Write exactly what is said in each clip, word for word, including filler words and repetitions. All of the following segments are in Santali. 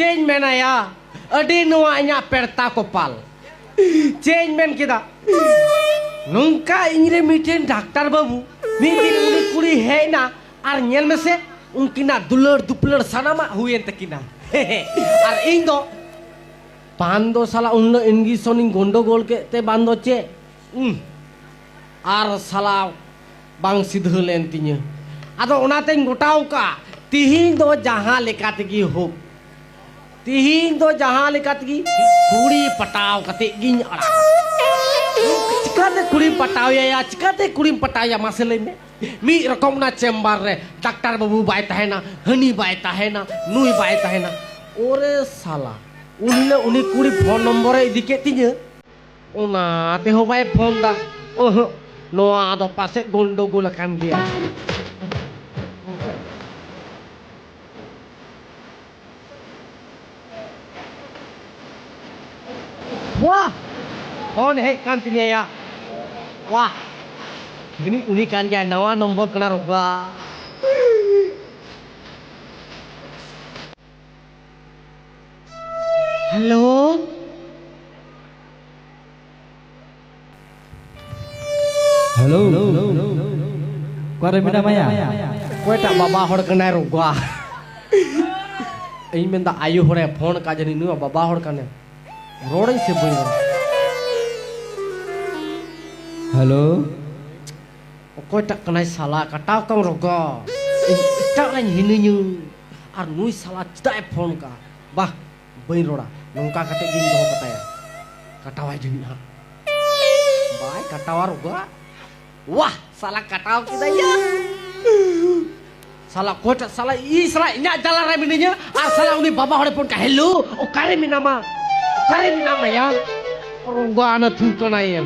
ᱪᱮᱫ ᱤᱧ ᱢᱮᱱᱟᱭᱟ, ᱟᱹᱰᱤ ᱱᱚᱣᱟ ᱤᱧᱟᱹᱜ ᱯᱮᱲᱛᱟ ᱠᱚᱯᱟᱞ᱾ ᱪᱮᱫ ᱤᱧ ᱢᱮᱱ ᱠᱮᱫᱟ? ᱱᱚᱝᱠᱟ ᱤᱧᱨᱮ ᱢᱤᱫᱴᱮᱱ ᱰᱟᱠᱛᱟᱨ ᱵᱟᱹᱵᱩ, ᱢᱤᱫ ᱫᱤᱱ ᱩᱱᱤ ᱠᱩᱲᱤ ᱦᱮᱡ ᱮᱱᱟ, ᱟᱨ ᱧᱮᱞ ᱢᱮᱥᱮ, ᱩᱱᱠᱤᱱᱟᱜ ᱫᱩᱞᱟᱹᱲ ᱫᱩᱯᱞᱟᱹᱲ ᱥᱟᱱᱟᱢᱟᱜ ᱦᱩᱭᱮᱱ ᱛᱟᱹᱠᱤᱱᱟ᱾ ᱟᱨ ᱤᱧ ᱫᱚ ᱵᱟᱝ ᱫᱚ ᱥᱟᱞᱟ ᱩᱱ ᱦᱤᱞᱳᱜ ᱤᱧ ᱜᱚᱱᱰᱚᱜᱳᱞ ᱠᱮᱫ ᱛᱮ ᱵᱟᱝ ᱫᱚ ᱪᱮᱫ, ᱩᱸ, ᱟᱨ ᱥᱟᱞᱟ ᱵᱟᱝ ᱥᱤᱫᱷᱟᱹ ᱞᱮᱱ ᱛᱤᱧᱟᱹ᱾ ᱟᱫᱚ ᱚᱱᱟᱛᱮᱧ ᱜᱚᱴᱟᱣ ᱠᱟᱜᱼᱟ, ᱛᱤᱦᱤᱧ ᱫᱚ ᱡᱟᱦᱟᱸ ᱞᱮᱠᱟ ᱛᱮᱜᱮ ᱦᱳᱠ, ᱛᱤᱦᱤᱧ ᱫᱚ ᱡᱟᱦᱟᱸ ᱞᱮᱠᱟ ᱛᱮᱜᱮ ᱠᱩᱲᱤ ᱯᱟᱴᱟᱣ ᱠᱟᱛᱮ ᱜᱤᱧ ᱟᱲᱟᱜᱟ᱾ ᱪᱤᱠᱟᱹᱛᱮ ᱠᱩᱲᱤᱢ ᱯᱟᱴᱟᱣ ᱮᱭᱟ? ᱪᱤᱠᱟᱹᱛᱮ ᱠᱩᱲᱤᱢ ᱯᱟᱴᱟᱣ ᱮᱭᱟ? ᱢᱟᱥᱮ ᱞᱟᱹᱭ ᱢᱮ᱾ ᱢᱤᱫ ᱨᱚᱠᱚᱢ ᱚᱱᱟ ᱪᱮᱢᱵᱟᱨ ᱨᱮ ᱰᱟᱠᱛᱟᱨ ᱵᱟᱹᱵᱩ ᱵᱟᱭ ᱛᱟᱦᱮᱱᱟ, ᱦᱟᱹᱱᱤ ᱵᱟᱭ ᱛᱟᱦᱮᱱᱟ, ᱱᱩᱭ ᱵᱟᱭ ᱛᱟᱦᱮᱱᱟ᱾ ᱳᱨᱮ ᱥᱟᱞᱟ, ᱩᱱ ᱦᱤᱞᱳᱜ ᱩᱱᱤ ᱠᱩᱲᱤ ᱯᱷᱳᱱ ᱱᱚᱢᱵᱚᱨᱮ ᱤᱫᱤ ᱠᱮᱫ ᱛᱤᱧᱟᱹ, ᱚᱱᱟ ᱛᱮᱦᱚᱸ ᱵᱟᱭ ᱯᱷᱳᱱ ᱫᱟ᱾ ᱚᱦᱚᱸ, ᱱᱚᱣᱟ ᱫᱚ ᱯᱟᱥᱮᱡ ᱜᱚᱱᱰᱚᱜᱳᱞ ᱟᱠᱟᱱ ᱜᱮᱭᱟ᱾ ᱣᱟᱦ! ᱯᱷᱳᱱ ᱦᱮᱡ ᱠᱟᱱ ᱛᱤᱧᱟᱹᱭᱟ᱾ ᱣᱟᱦ! ᱡᱟᱹᱱᱤᱡ ᱩᱱᱤ ᱠᱟᱱ ᱜᱮᱭᱟᱭ, ᱱᱟᱣᱟ ᱱᱚᱢᱵᱚᱨ ᱠᱟᱱᱟ ᱨᱚᱜᱟ᱾ ᱦᱮᱞᱳ᱾ ᱦᱮᱞᱳ᱾ ᱚᱠᱟᱨᱮ ᱢᱮᱱᱟᱢᱟᱭᱟ? ᱚᱠᱚᱭᱴᱟᱜ ᱵᱟᱵᱟ ᱦᱚᱲ ᱠᱟᱱᱟᱭ ᱨᱚᱜᱟ? ᱤᱧ ᱢᱮᱱᱫᱟ ᱟᱭᱳ ᱦᱚᱲᱮ ᱯᱷᱳᱱ ᱠᱟᱜ, ᱡᱟᱹᱱᱤᱡ ᱱᱩᱭ ᱵᱟᱵᱟ ᱦᱚᱲ ᱠᱟᱱᱟᱭ᱾ ᱨᱚᱲᱟᱹᱧ ᱥᱮ ᱵᱟᱹᱧ ᱨᱚᱲᱟ? ᱦᱮᱞᱳ᱾ ᱚᱠᱚᱭᱴᱟᱜ ᱠᱟᱱᱟᱭ ᱥᱟᱞᱟ? ᱠᱟᱴᱟᱣ ᱠᱟᱢ ᱨᱚᱜᱟ᱾ ᱤᱧ ᱮᱴᱟᱜ ᱨᱮᱧ ᱦᱤᱱᱟᱹᱧᱟ᱾ ᱟᱨ ᱱᱩᱭ ᱥᱟᱞᱟ ᱪᱮᱫᱟᱜ ᱮ ᱯᱷᱳᱱ ᱠᱟᱜᱼᱟ? ᱵᱟᱦ, ᱵᱟᱹᱧ ᱨᱚᱲᱟ, ᱱᱚᱝᱠᱟ ᱠᱟᱛᱮ ᱜᱤᱧ ᱫᱚᱦᱚ ᱠᱟᱛᱟᱭᱟ᱾ ᱠᱟᱴᱟᱣᱟᱭ ᱡᱟᱹᱱᱤᱡ ᱦᱟᱸᱜ᱾ ᱵᱟᱭ ᱠᱟᱴᱟᱣᱟ ᱨᱚᱜᱟ᱾ ᱣᱟᱦ, ᱥᱟᱞᱟ ᱠᱟᱴᱟᱣ ᱠᱮᱫᱟᱭ ᱭᱟ᱾ ᱥᱟᱞᱟ ᱚᱠᱚᱭᱴᱟᱜ ᱥᱟᱞᱟ, ᱤᱧ ᱥᱟᱞᱟ ᱤᱧᱟᱹᱜ ᱡᱟᱞᱟ ᱨᱮ ᱢᱤᱱᱟᱹᱧᱟ, ᱟᱨ ᱥᱟᱞᱟ ᱩᱱᱤ ᱵᱟᱵᱟ ᱦᱚᱲᱮ ᱯᱷᱳᱱ ᱠᱟᱜ, ᱦᱮᱞᱳ, ᱚᱠᱟᱨᱮ ᱢᱮᱱᱟᱢᱟ? ᱚᱠᱟᱨᱮ ᱢᱮᱱᱟᱢᱟ ᱭᱟ? ᱨᱚᱜᱟ ᱱᱟ ᱛᱷᱩ ᱠᱟᱱᱟᱭ ᱭᱟ᱾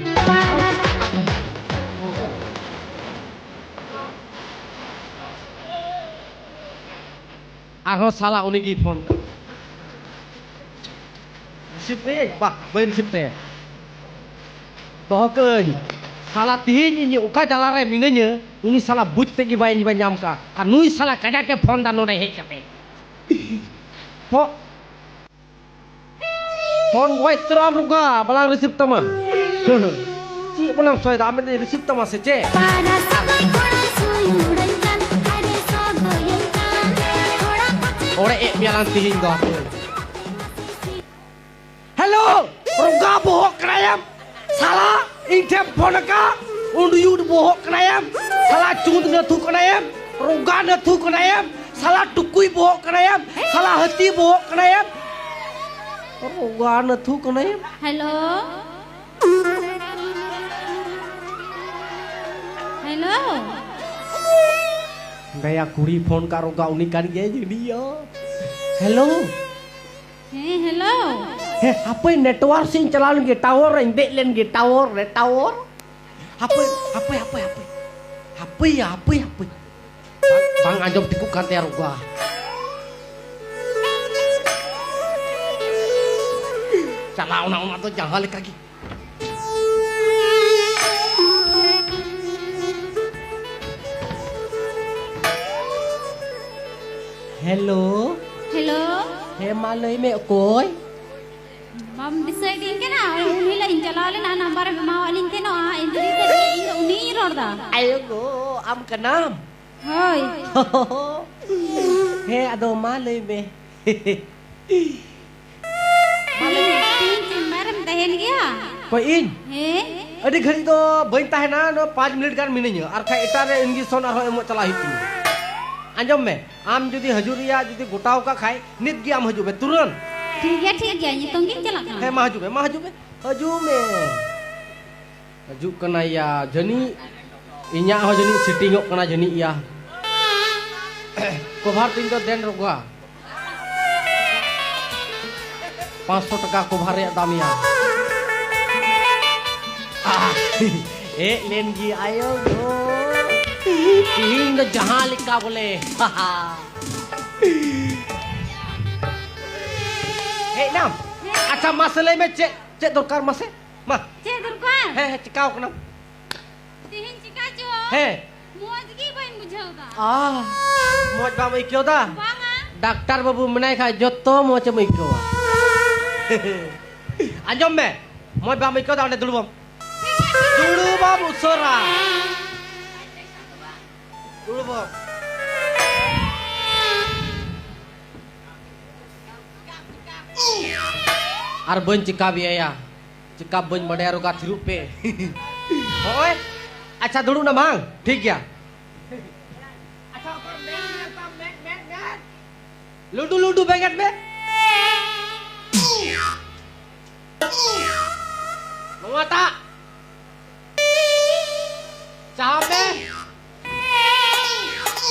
ᱟᱨᱦᱚᱸ ᱥᱟᱞᱟ ᱩᱱᱤ ᱜᱮᱭ ᱯᱷᱳᱱ ᱠᱟᱜ᱾ ᱨᱤᱥᱤᱵᱷ ᱛᱟᱭᱟᱹᱧ? ᱵᱟᱦ, ᱵᱟᱹᱧ ᱨᱤᱥᱤᱵᱷ ᱛᱟᱭᱟ᱾ ᱫᱚᱦᱚ ᱠᱟᱹᱧ᱾ ᱥᱟᱞᱟ ᱛᱤᱦᱤᱧ ᱤᱧ ᱚᱠᱟ ᱡᱟᱞᱟ ᱨᱮ ᱢᱤᱱᱟᱹᱧᱟ, ᱩᱱᱤ ᱥᱟᱞᱟ ᱵᱩᱡᱽ ᱛᱮᱜᱮ ᱵᱟᱭ, ᱵᱟᱭ ᱧᱟᱢ ᱠᱟᱜᱼᱟ᱾ ᱟᱨ ᱱᱩᱭ ᱥᱟᱞᱟ ᱠᱟᱡᱟᱠ ᱮ ᱯᱷᱳᱱ ᱫᱟ ᱱᱚᱰᱮ ᱦᱮᱡ ᱠᱟᱛᱮ᱾ ᱯᱚ- ᱯᱷᱳᱱ ᱜᱚᱡ ᱩᱛᱟᱹᱨᱚᱜ ᱟᱢ ᱨᱚᱜᱟ, ᱵᱟᱞᱟᱝ ᱨᱤᱥᱤᱵᱷ ᱛᱟᱢᱟ᱾ ᱪᱮᱫ ᱵᱚᱞᱮᱢ ᱥᱚᱭᱫᱟ? ᱟᱢ ᱢᱮᱱᱫᱟᱹᱧ ᱨᱤᱥᱤᱵᱷ ᱛᱟᱢᱟ ᱥᱮ ᱪᱮᱫ? ᱯᱟᱨᱟ ᱥᱟᱵᱟᱭ ᱠᱚᱲᱟ ᱥᱩᱭ ᱩᱰᱟᱹᱭ ᱠᱟᱱ, ᱦᱟᱭᱨᱮ ᱥᱚᱫᱚᱭᱮᱱ ᱠᱟᱱ᱾ ᱠᱚᱲᱟ ᱠᱚ ᱪᱮᱫ ᱚᱲᱮ ᱮᱫ ᱢᱮᱭᱟ ᱞᱟᱝ ᱛᱤᱦᱤᱧ ᱫᱚ ᱦᱟᱯᱮ᱾ ᱦᱮᱞᱳ, ᱨᱚᱜᱟ ᱵᱚᱦᱚᱜ ᱠᱟᱱᱟᱭᱮᱢ? ᱥᱟᱞᱟ, ᱤᱧ ᱴᱷᱮᱱ ᱯᱷᱳᱱ ᱟᱠᱟᱫ, ᱩᱰᱩᱭᱩᱰ ᱵᱚᱦᱚᱜ ᱠᱟᱱᱟᱭᱮᱢ? ᱥᱟᱞᱟ, ᱪᱩᱸᱫ ᱱᱟᱹᱛᱷᱩ ᱠᱟᱱᱟᱭᱮᱢ? ᱨᱚᱜᱟ ᱱᱟᱹᱛᱷᱩ ᱠᱟᱱᱟᱭᱮᱢ? ᱥᱟᱞᱟ, ᱴᱩᱠᱩᱭ ᱵᱚᱦᱚᱜ ᱠᱟᱱᱟᱭᱮᱢ? ᱥᱟᱞᱟ, ᱦᱟᱹᱛᱤ ᱵᱚᱦᱚᱜ ᱠᱟᱱᱟᱭᱮᱢ? ᱨᱚᱜᱟ ᱱᱟᱹᱛᱷᱩ ᱠᱟᱱᱟᱭᱮᱢ? Hello, hello. ᱫᱟᱭᱟ ᱠᱩᱲᱤ ᱯᱷᱳᱱ ᱠᱟᱜ ᱨᱚᱜᱟ, ᱩᱱᱤ ᱠᱟᱱ ᱜᱮᱭᱟᱭ ᱡᱟᱹᱱᱤᱡ ᱭᱟ᱾ ᱦᱮᱞᱳ᱾ ᱦᱮᱸ, ᱦᱮᱞᱳ᱾ ᱦᱮᱸ, ᱦᱟᱯᱮ ᱱᱮᱴᱣᱟᱨᱠ ᱥᱮᱫ ᱤᱧ ᱪᱟᱞᱟᱣ ᱞᱮᱱ ᱜᱮ, ᱴᱟᱣᱟᱨ ᱨᱮᱧ ᱫᱮᱡ ᱞᱮᱱ ᱜᱮ, ᱴᱟᱣᱟᱨ ᱨᱮ, ᱴᱟᱣᱟᱨ᱾ ᱦᱟᱯᱮ, ᱦᱟᱯᱮ, ᱦᱟᱯᱮ, ᱦᱟᱯᱮ᱾ ᱦᱟᱯᱮ ᱭᱟ, ᱦᱟᱯᱮ, ᱦᱟᱯᱮ᱾ ᱵᱟᱝ, ᱵᱟᱝ ᱟᱸᱡᱚᱢ ᱴᱷᱤᱠᱚᱜ ᱠᱟᱱ ᱛᱟᱭᱟ ᱨᱚᱜᱟ᱾ ᱪᱟᱞᱟᱣ ᱱᱟ ᱚᱱᱟ ᱫᱚ ᱡᱟᱦᱟᱸ ᱞᱮᱠᱟ ᱜᱮ᱾ ᱦᱮᱞᱳ᱾ ᱦᱮᱞᱳ᱾ ᱦᱮᱸ, ᱢᱟ ᱞᱟᱹᱭ ᱢᱮ, ᱚᱠᱚᱭ? ᱵᱟᱢ ᱫᱤᱥᱟᱹᱭᱮᱫᱤᱧ ᱠᱟᱱᱟ? ᱩᱱ ᱦᱤᱞᱳᱜ ᱤᱧ ᱪᱟᱞᱟᱣ ᱞᱮᱱᱟ, ᱱᱟᱢᱵᱟᱨᱮᱢ ᱮᱢᱟᱣᱟᱫ ᱞᱤᱧ ᱛᱟᱦᱮᱱᱚᱜᱼᱟ, ᱤᱧ ᱫᱚ ᱱᱤᱛᱚᱜ ᱤᱧ ᱫᱚ ᱩᱱᱤᱧ ᱨᱚᱲ ᱮᱫᱟ᱾ ᱟᱭᱳ ᱜᱳ, ᱟᱢ ᱠᱟᱱᱟᱢ? ᱦᱳᱭ᱾ ᱦᱮᱸ, ᱟᱫᱚ ᱢᱟ ᱞᱟᱹᱭ ᱢᱮ᱾ ᱢᱟ ᱞᱟᱹᱭ ᱢᱮ᱾ ᱛᱤᱦᱤᱧ ᱪᱮᱢᱵᱟᱨ ᱨᱮᱢ ᱛᱟᱦᱮᱱ ᱜᱮᱭᱟ? ᱚᱠᱚᱭ, ᱤᱧ? ᱦᱮᱸ᱾ ᱟᱹᱰᱤ ᱜᱷᱟᱹᱲᱤᱡ ᱫᱚ ᱵᱟᱹᱧ ᱛᱟᱦᱮᱱᱟ, ᱱᱚᱣᱟ ᱯᱟᱸᱪ ᱢᱤᱱᱤᱴ ᱜᱟᱱ ᱢᱤᱱᱟᱹᱧᱟ, ᱟᱨ ᱠᱷᱟᱡ ᱮᱴᱟᱜ ᱨᱮ ᱤᱧᱡᱮᱠᱥᱚᱱ ᱟᱨᱦᱚᱸ ᱮᱢᱚᱜ ᱪᱟᱞᱟᱜ ᱦᱩᱭᱩᱜ ᱛᱤᱧᱟ᱾ ᱟᱸᱡᱚᱢ ᱢᱮ, ᱟᱢ ᱡᱩᱫᱤ ᱦᱤᱡᱩᱜ ᱨᱮᱭᱟᱜ ᱡᱩᱫᱤ ᱜᱚᱴᱟᱣ ᱠᱟᱜ ᱠᱷᱟᱡ, ᱱᱤᱛ ᱜᱮ ᱟᱢ ᱦᱤᱡᱩᱜ ᱢᱮ, ᱛᱩᱨᱟᱹᱱᱛ᱾ ᱴᱷᱤᱠ ᱜᱮᱭᱟ, ᱴᱷᱤᱠ ᱜᱮᱭᱟ, ᱱᱤᱛᱚᱝ ᱜᱤᱧ ᱪᱟᱞᱟᱜ ᱠᱟᱱᱟ᱾ ᱦᱮᱸ, ᱢᱟ ᱦᱤᱡᱩᱜ ᱢᱮ, ᱢᱟ ᱦᱤᱡᱩᱜ ᱢᱮ, ᱦᱤᱡᱩᱜ ᱢᱮ᱾ ᱦᱤᱡᱩᱜ ᱠᱟᱱᱟᱭ ᱭᱟ, ᱡᱟᱹᱱᱤᱡ ᱤᱧᱟᱹᱜ ᱦᱚᱸ ᱡᱟᱹᱱᱤᱡ ᱥᱮᱴᱤᱝᱚᱜ ᱠᱟᱱᱟ ᱡᱟᱹᱱᱤᱡ ᱭᱟ᱾ ᱠᱚᱵᱷᱟᱨ ᱛᱤᱧ ᱫᱚ ᱫᱮᱱ ᱨᱚᱜᱟ᱾ ᱯᱟᱸᱪᱥᱚ ᱴᱟᱠᱟ ᱠᱚᱵᱷᱟᱨ ᱨᱮᱭᱟᱜ ᱫᱟᱢ ᱭᱟ᱾ ᱟᱦ, ᱦᱮᱡ ᱞᱮᱱ ᱜᱮ ᱟᱭᱳ ᱜᱳ᱾ ᱛᱤᱦᱤᱧ ᱫᱚ ᱡᱟᱦᱟᱸ ᱞᱮᱠᱟ ᱵᱚᱞᱮ᱾ ᱦᱮᱡ ᱱᱟᱢ? ᱟᱪᱪᱷᱟ, ᱢᱟᱥᱮ ᱞᱟᱹᱭ ᱢᱮ, ᱪᱮᱫ, ᱪᱮᱫ ᱫᱚᱨᱠᱟᱨ ᱢᱟᱥᱮ? ᱢᱟ᱾ ᱪᱮᱫ ᱫᱚᱨᱠᱟᱨ? ᱦᱮᱸ, ᱦᱮᱸ, ᱪᱤᱠᱟᱣ ᱠᱟᱱᱟᱢ? ᱛᱮᱦᱮᱧ ᱪᱤᱠᱟ ᱪᱚ? ᱦᱮᱸ᱾ ᱢᱚᱡᱽ ᱜᱮ ᱵᱟᱹᱧ ᱵᱩᱡᱷᱟᱹᱣ ᱫᱟ᱾ ᱟ, ᱢᱚᱡᱽ ᱵᱟᱢ ᱟᱹᱭᱠᱟᱹᱣ ᱫᱟ? ᱵᱟᱝᱟ᱾ ᱰᱟᱠᱛᱟᱨ ᱵᱟᱹᱵᱩ ᱢᱮᱱᱟᱭ ᱠᱷᱟᱡ ᱡᱚᱛᱚ ᱢᱚᱡᱽ ᱮᱢ ᱟᱹᱭᱠᱟᱹᱣᱟ᱾ ᱟᱸᱡᱚᱢ ᱢᱮ, ᱢᱚᱡᱽ ᱵᱟᱢ ᱟᱹᱭᱠᱟᱹᱣ ᱫᱟ, ᱚᱸᱰᱮ ᱫᱩᱲᱩᱵᱚᱜ ᱢᱮ᱾ ᱫᱩᱲᱩᱵᱚᱜ ᱢᱮ ᱩᱥᱟᱹᱨᱟ᱾ ᱫᱩᱲᱩᱵᱚᱜ ᱢᱮ᱾ ᱟᱨ ᱵᱟᱹᱧ ᱪᱮᱠᱟᱯ ᱮᱭᱟ, ᱪᱮᱠᱟᱯ ᱵᱟᱹᱧ ᱵᱟᱰᱟᱭᱟ, ᱨᱳᱜᱟ, ᱛᱷᱤᱨᱚᱜ ᱯᱮ᱾ ᱦᱚᱸᱜᱼᱚᱭ, ᱟᱪᱪᱷᱟ, ᱫᱩᱲᱩᱵ ᱱᱟ ᱵᱟᱝ? ᱴᱷᱤᱠ ᱜᱮᱭᱟ᱾ ᱟᱪᱪᱷᱟ, ᱚᱠᱚᱭ ᱢᱮᱫ ᱧᱮᱞ ᱛᱟᱢ, ᱢᱮᱫ, ᱢᱮᱫ, ᱢᱮᱫ᱾ ᱞᱩᱰᱩ, ᱞᱩᱰᱩ ᱵᱮᱸᱜᱮᱫ ᱢᱮ᱾ ᱱᱚᱣᱟᱴᱟᱜ᱾ ᱪᱟᱦᱟᱣ ᱢᱮ᱾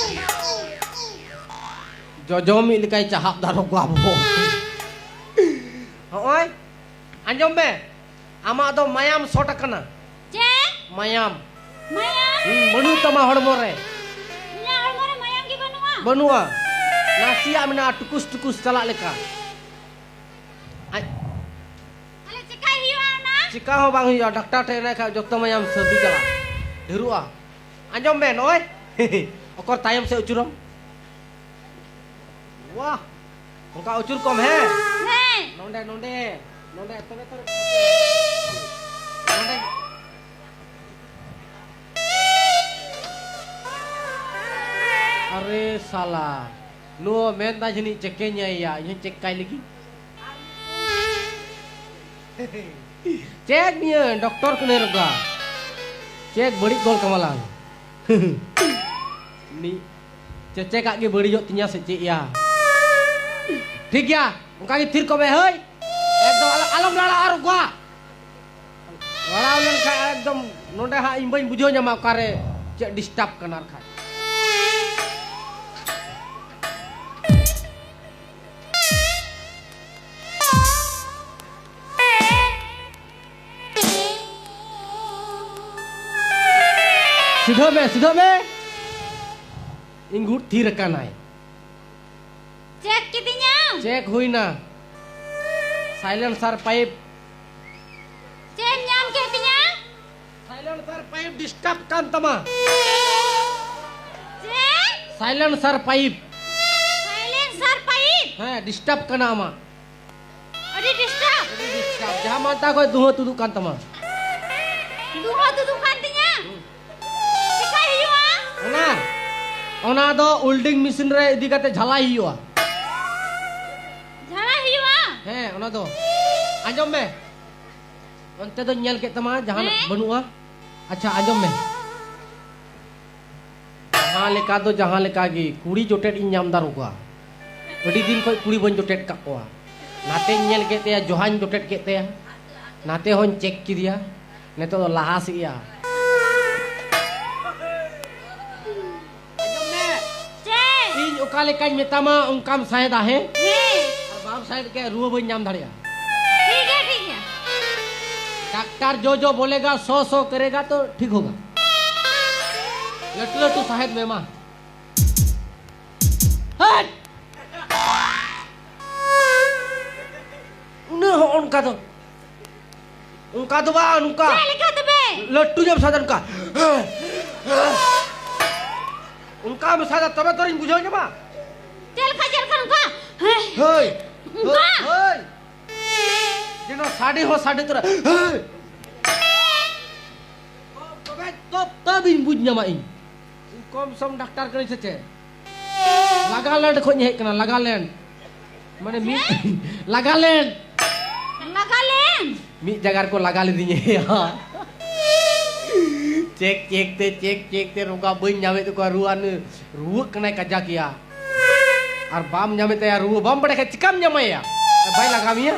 ᱡᱚᱡᱚᱢᱤᱡ ᱞᱮᱠᱟᱭ ᱪᱟᱦᱟᱵ ᱫᱟ ᱨᱚᱜᱚ ᱟᱵᱚ᱾ ᱦᱚᱸᱜᱼᱚᱭ, ᱟᱸᱡᱚᱢ ᱢᱮ, ᱟᱢᱟᱜ ᱫᱚ ᱢᱟᱭᱟᱢ ᱥᱚᱴ ᱟᱠᱟᱱᱟ᱾ ᱪᱮᱫ? ᱢᱟᱭᱟᱢ᱾ ᱢᱟᱭᱟᱢ? ᱦᱩᱸ, ᱵᱟᱹᱱᱩᱜ ᱛᱟᱢᱟ ᱦᱚᱲᱢᱚ ᱨᱮ᱾ ᱤᱧᱟᱹᱜ ᱦᱚᱲᱢᱚ ᱨᱮ ᱢᱟᱭᱟᱢ ᱜᱮ ᱵᱟᱹᱱᱩᱜᱼᱟ? ᱵᱟᱹᱱᱩᱜᱼᱟ, ᱱᱟᱥᱮᱭᱟᱜ ᱢᱮᱱᱟᱜᱼᱟ, ᱴᱩᱠᱩᱥ ᱴᱩᱠᱩᱥ ᱪᱟᱞᱟᱜ ᱞᱮᱠᱟ᱾ ᱟᱡ ᱛᱟᱦᱞᱮ ᱪᱮᱠᱟᱭ ᱦᱩᱭᱩᱜᱼᱟ ᱚᱱᱟ? ᱪᱮᱠᱟ ᱦᱚᱸ ᱵᱟᱝ ᱦᱩᱭᱩᱜᱼᱟ, ᱰᱟᱠᱛᱟᱨ ᱴᱷᱮᱱ ᱮᱱᱮ ᱠᱷᱟᱡ ᱡᱚᱛᱚ ᱢᱟᱭᱟᱢ ᱥᱟᱹᱨᱫᱤ ᱪᱟᱞᱟᱜᱼᱟ, ᱰᱷᱮᱨᱚᱜᱼᱟ᱾ ᱟᱸᱡᱚᱢ ᱢᱮ, ᱱᱚᱜᱼᱚᱭ ᱚᱠᱚᱨ ᱛᱟᱭᱚᱢ ᱥᱮᱫ ᱟᱹᱪᱩᱨᱚᱢ᱾ ᱣᱟᱦ, ᱚᱱᱠᱟ ᱟᱹᱪᱩᱨ ᱠᱚᱢ, ᱦᱮᱸ? ᱦᱮᱸ᱾ ᱱᱚᱸᱰᱮ, ᱱᱚᱸᱰᱮ, ᱱᱚᱸᱰᱮ, ᱛᱚᱵᱮ, ᱛᱚᱵᱮ᱾ ᱱᱚᱸᱰᱮ᱾ ᱟᱨᱮ ᱥᱟᱞᱟ, ᱱᱚᱣᱟ ᱢᱮᱱᱫᱟ ᱡᱟᱹᱱᱤᱡ ᱪᱮᱠᱮᱧᱟᱭ ᱭᱟ, ᱤᱧ ᱦᱚᱸᱧ ᱪᱮᱠ ᱠᱟᱭ ᱞᱟᱹᱜᱤᱫ᱾ ᱪᱮᱠ ᱱᱤᱭᱟᱹ ᱰᱚᱠᱴᱚᱨ ᱠᱟᱹᱱᱟᱹᱧ ᱨᱚᱜᱟ᱾ ᱪᱮᱠ ᱵᱟᱹᱲᱤᱡ ᱜᱚᱞ ᱠᱟᱢᱟᱞᱟᱝ᱾ ᱱᱤ ᱪᱮᱪᱮᱠᱟᱜ ᱜᱮ ᱵᱟᱹᱲᱤᱡᱚᱜ ᱛᱤᱧᱟ ᱥᱮ ᱪᱮᱫ ᱭᱟ? ᱴᱷᱤᱠ ᱜᱮᱭᱟ, ᱚᱱᱠᱟ ᱜᱮ ᱛᱷᱤᱨ ᱠᱚᱜ ᱢᱮ ᱦᱳᱭ᱾ ᱮᱠᱫᱚᱢ ᱟᱞᱚ-, ᱟᱞᱚᱢ ᱨᱟᱲᱟᱜᱼᱟ ᱨᱚᱜᱟ᱾ ᱨᱟᱲᱟᱣ ᱞᱮᱱᱠᱷᱟᱱ ᱮᱠᱫᱚᱢ ᱱᱚᱸᱰᱮ ᱦᱟᱸᱜ ᱤᱧ ᱵᱟᱹᱧ ᱵᱩᱡᱷᱟᱹᱣ ᱧᱟᱢᱟ ᱚᱠᱟᱨᱮ ᱪᱮᱫ ᱰᱤᱥᱴᱟᱵ ᱠᱟᱱᱟ ᱟᱨ ᱠᱷᱟᱡ᱾ ᱥᱤᱫᱷᱟᱹ ᱢᱮ, ᱥᱤᱫᱷᱟᱹ ᱢᱮ᱾ ᱤᱧ ᱜᱩᱴ ᱛᱷᱤᱨ ᱟᱠᱟᱱᱟᱭ᱾ ᱪᱮᱠ ᱠᱤᱫᱤᱧᱟᱢ? ᱪᱮᱠ ᱦᱩᱭᱱᱟ᱾ ᱥᱟᱭᱞᱮᱱᱥᱟᱨ ᱯᱟᱭᱤᱯ᱾ ᱪᱮᱠ ᱧᱟᱢ ᱠᱮᱫ ᱛᱤᱧᱟ? ᱥᱟᱭᱞᱮᱱᱥᱟᱨ ᱯᱟᱭᱤᱯ ᱰᱤᱥᱴᱟᱵ ᱠᱟᱱ ᱛᱟᱢᱟ᱾ ᱪᱮᱫ? ᱥᱟᱭᱞᱮᱱᱥᱟᱨ ᱯᱟᱭᱤᱯ᱾ ᱥᱟᱭᱞᱮᱱᱥᱟᱨ ᱯᱟᱭᱤᱯ? ᱦᱮᱸ, ᱰᱤᱥᱴᱟᱵ ᱠᱟᱱᱟ ᱟᱢᱟᱜ᱾ ᱟᱹᱰᱤ ᱰᱤᱥᱴᱟᱵ? ᱟᱹᱰᱤ ᱰᱤᱥᱴᱟᱵ, ᱡᱟᱦᱟᱸ ᱢᱟᱱᱛᱟ ᱠᱷᱚᱡ ᱫᱩᱦᱟᱹ ᱛᱩᱫᱩᱜ ᱠᱟᱱ ᱛᱟᱢᱟ᱾ ᱫᱩᱦᱟᱹ ᱛᱩᱫᱩᱜ ᱠᱟᱱ ᱛᱤᱧᱟ? ᱪᱮᱠᱟᱭ ᱦᱩᱭᱩᱜᱼᱟ? ᱚᱱᱟ, ᱚᱱᱟ ᱫᱚ ᱩᱞᱰᱤᱝ ᱢᱮᱥᱤᱱ ᱨᱮ ᱤᱫᱤ ᱠᱟᱛᱮ ᱡᱷᱟᱞᱟᱭ ᱦᱩᱭᱩᱜᱼᱟ᱾ ᱡᱷᱟᱞᱟᱭ ᱦᱩᱭᱩᱜᱼᱟ? ᱦᱮᱸ, ᱚᱱᱟ ᱫᱚ᱾ ᱟᱸᱡᱚᱢ ᱢᱮ, ᱚᱱᱛᱮ ᱫᱚᱧ ᱧᱮᱞ ᱠᱮᱫ ᱛᱟᱢᱟ, ᱡᱟᱦᱟᱱᱟᱜ ᱦᱮᱸ? ᱵᱟᱹᱱᱩᱜᱼᱟ᱾ ᱟᱪᱪᱷᱟ, ᱟᱸᱡᱚᱢ ᱢᱮ᱾ ᱡᱟᱦᱟᱸ ᱞᱮᱠᱟ ᱫᱚ ᱡᱟᱦᱟᱸ ᱞᱮᱠᱟ ᱜᱮ, ᱠᱩᱲᱤ ᱡᱚᱴᱮᱫ ᱤᱧ ᱧᱟᱢ ᱫᱟ ᱨᱚᱜᱟ᱾ ᱟᱹᱰᱤ ᱫᱤᱱ ᱠᱷᱚᱡ ᱠᱩᱲᱤ ᱵᱟᱹᱧ ᱡᱚᱴᱮᱫ ᱠᱟᱜ ᱠᱚᱣᱟ᱾ ᱱᱟᱛᱮᱧ ᱧᱮᱞ ᱠᱮᱫ ᱛᱟᱭᱟ, ᱡᱚᱦᱟᱧ ᱡᱚᱴᱮᱫ ᱠᱮᱫ ᱛᱟᱭᱟ, ᱱᱟᱛᱮ ᱦᱚᱧ ᱪᱮᱠ ᱠᱮᱫᱮᱭᱟ, ᱱᱤᱛᱚᱜ ᱫᱚ ᱞᱟᱦᱟ ᱥᱮᱫ ᱭᱟ᱾ ᱪᱮᱫ? ᱤᱧ ᱚᱠᱟ ᱞᱮᱠᱟᱧ ᱢᱮᱛᱟᱢᱟ ᱚᱱᱠᱟᱢ ᱥᱟᱸᱦᱮᱫᱟ, ᱦᱮᱸ? ᱦᱮᱸ᱾ ᱟᱨ ᱵᱟᱢ ᱥᱟᱸᱦᱮᱫ ᱠᱷᱟᱡ ᱨᱩᱣᱟᱹ ᱵᱟᱹᱧ ᱧᱟᱢ ᱫᱟᱲᱮᱭᱟᱜᱼᱟ᱾ ᱴᱷᱤᱠ ᱜᱮᱭᱟ, ᱴᱷᱤᱠ ᱜᱮᱭᱟ᱾ ᱰᱟᱠᱛᱟᱨ ᱡᱚ ᱡᱚ ᱵᱚᱞᱮᱜᱟ, ᱥᱚ ᱥᱚ ᱠᱟᱨᱮᱜᱟ ᱛᱚ ᱴᱷᱤᱠ ᱦᱳᱜᱟ᱾ ᱞᱟᱹᱴᱩ ᱞᱟᱹᱴᱩ ᱥᱟᱸᱦᱮᱫ ᱢᱮ ᱢᱟ᱾ ᱦᱟᱴ! ᱩᱱᱟᱹᱜ ᱦᱚᱸ ᱚᱱᱠᱟ ᱫᱚ, ᱚᱱᱠᱟ ᱫᱚ ᱵᱟᱝ, ᱱᱚᱝᱠᱟ᱾ ᱪᱮᱫ ᱞᱮᱠᱟ ᱛᱚᱵᱮ? ᱞᱟᱹᱴᱩ ᱧᱚᱜ ᱥᱟᱫᱟ ᱚᱱᱠᱟ᱾ ᱚᱱᱠᱟ ᱢᱮᱥᱟᱭ ᱫᱟ, ᱛᱚᱵᱮ ᱛᱚᱨᱤᱧ ᱵᱩᱡᱷᱟᱹᱣ ᱧᱟᱢᱟ᱾ ᱪᱮᱫ ᱞᱮᱠᱟ, ᱪᱮᱫ ᱞᱮᱠᱟ ᱱᱚᱝᱠᱟ? ᱦᱮᱸ᱾ ᱦᱳᱭ᱾ ᱚᱱᱠᱟ? ᱦᱳᱭ᱾ ᱡᱮᱱᱚ ᱥᱟᱰᱮ ᱦᱚᱸ ᱥᱟᱰᱮ ᱛᱚᱨᱟ᱾ ᱦᱳᱭ᱾ ᱛᱚᱵᱮ ᱛᱚ, ᱛᱚᱵᱤᱧ ᱵᱩᱡᱽ ᱧᱟᱢᱟ ᱤᱧ᱾ ᱤᱧ ᱠᱚᱢ ᱥᱚᱢ ᱰᱟᱠᱛᱟᱨ ᱠᱟᱹᱱᱟᱹᱧ ᱥᱮ ᱪᱮᱫ? ᱞᱟᱜᱟᱞᱮᱱᱰ ᱠᱷᱚᱡ ᱤᱧ ᱦᱮᱡ ᱠᱟᱱᱟ, ᱞᱟᱜᱟᱞᱮᱱᱰ᱾ ᱢᱟᱱᱮ ᱢᱤᱫ, ᱪᱮᱫ? ᱞᱟᱜᱟᱞᱮᱱᱰ᱾ ᱞᱟᱜᱟᱞᱮᱱᱰ? ᱢᱤᱫ ᱡᱟᱭᱜᱟ ᱨᱮᱠᱚ ᱞᱟᱜᱟ ᱞᱤᱫᱤᱧᱟ᱾ ᱪᱮᱠ, ᱪᱮᱠ ᱛᱮ, ᱪᱮᱠ, ᱪᱮᱠ ᱛᱮ ᱱᱚᱝᱠᱟ ᱵᱟᱹᱧ ᱧᱟᱢᱮᱫ ᱛᱟᱠᱚᱣᱟ, ᱨᱩᱣᱟᱹ, ᱨᱩᱣᱟᱹᱜ ᱠᱟᱱᱟᱭ ᱠᱟᱡᱟᱠ ᱭᱟ᱾ ᱟᱨ ᱵᱟᱢ ᱧᱟᱢᱮᱫ ᱛᱟᱭᱟ ᱨᱩᱣᱟᱹ, ᱵᱟᱢ ᱵᱟᱲᱟᱭ ᱠᱷᱟᱡ ᱪᱤᱠᱟᱢ ᱧᱟᱢᱟᱭᱟ? ᱟᱨ ᱵᱟᱭ ᱞᱟᱜᱟ ᱢᱮᱭᱟ?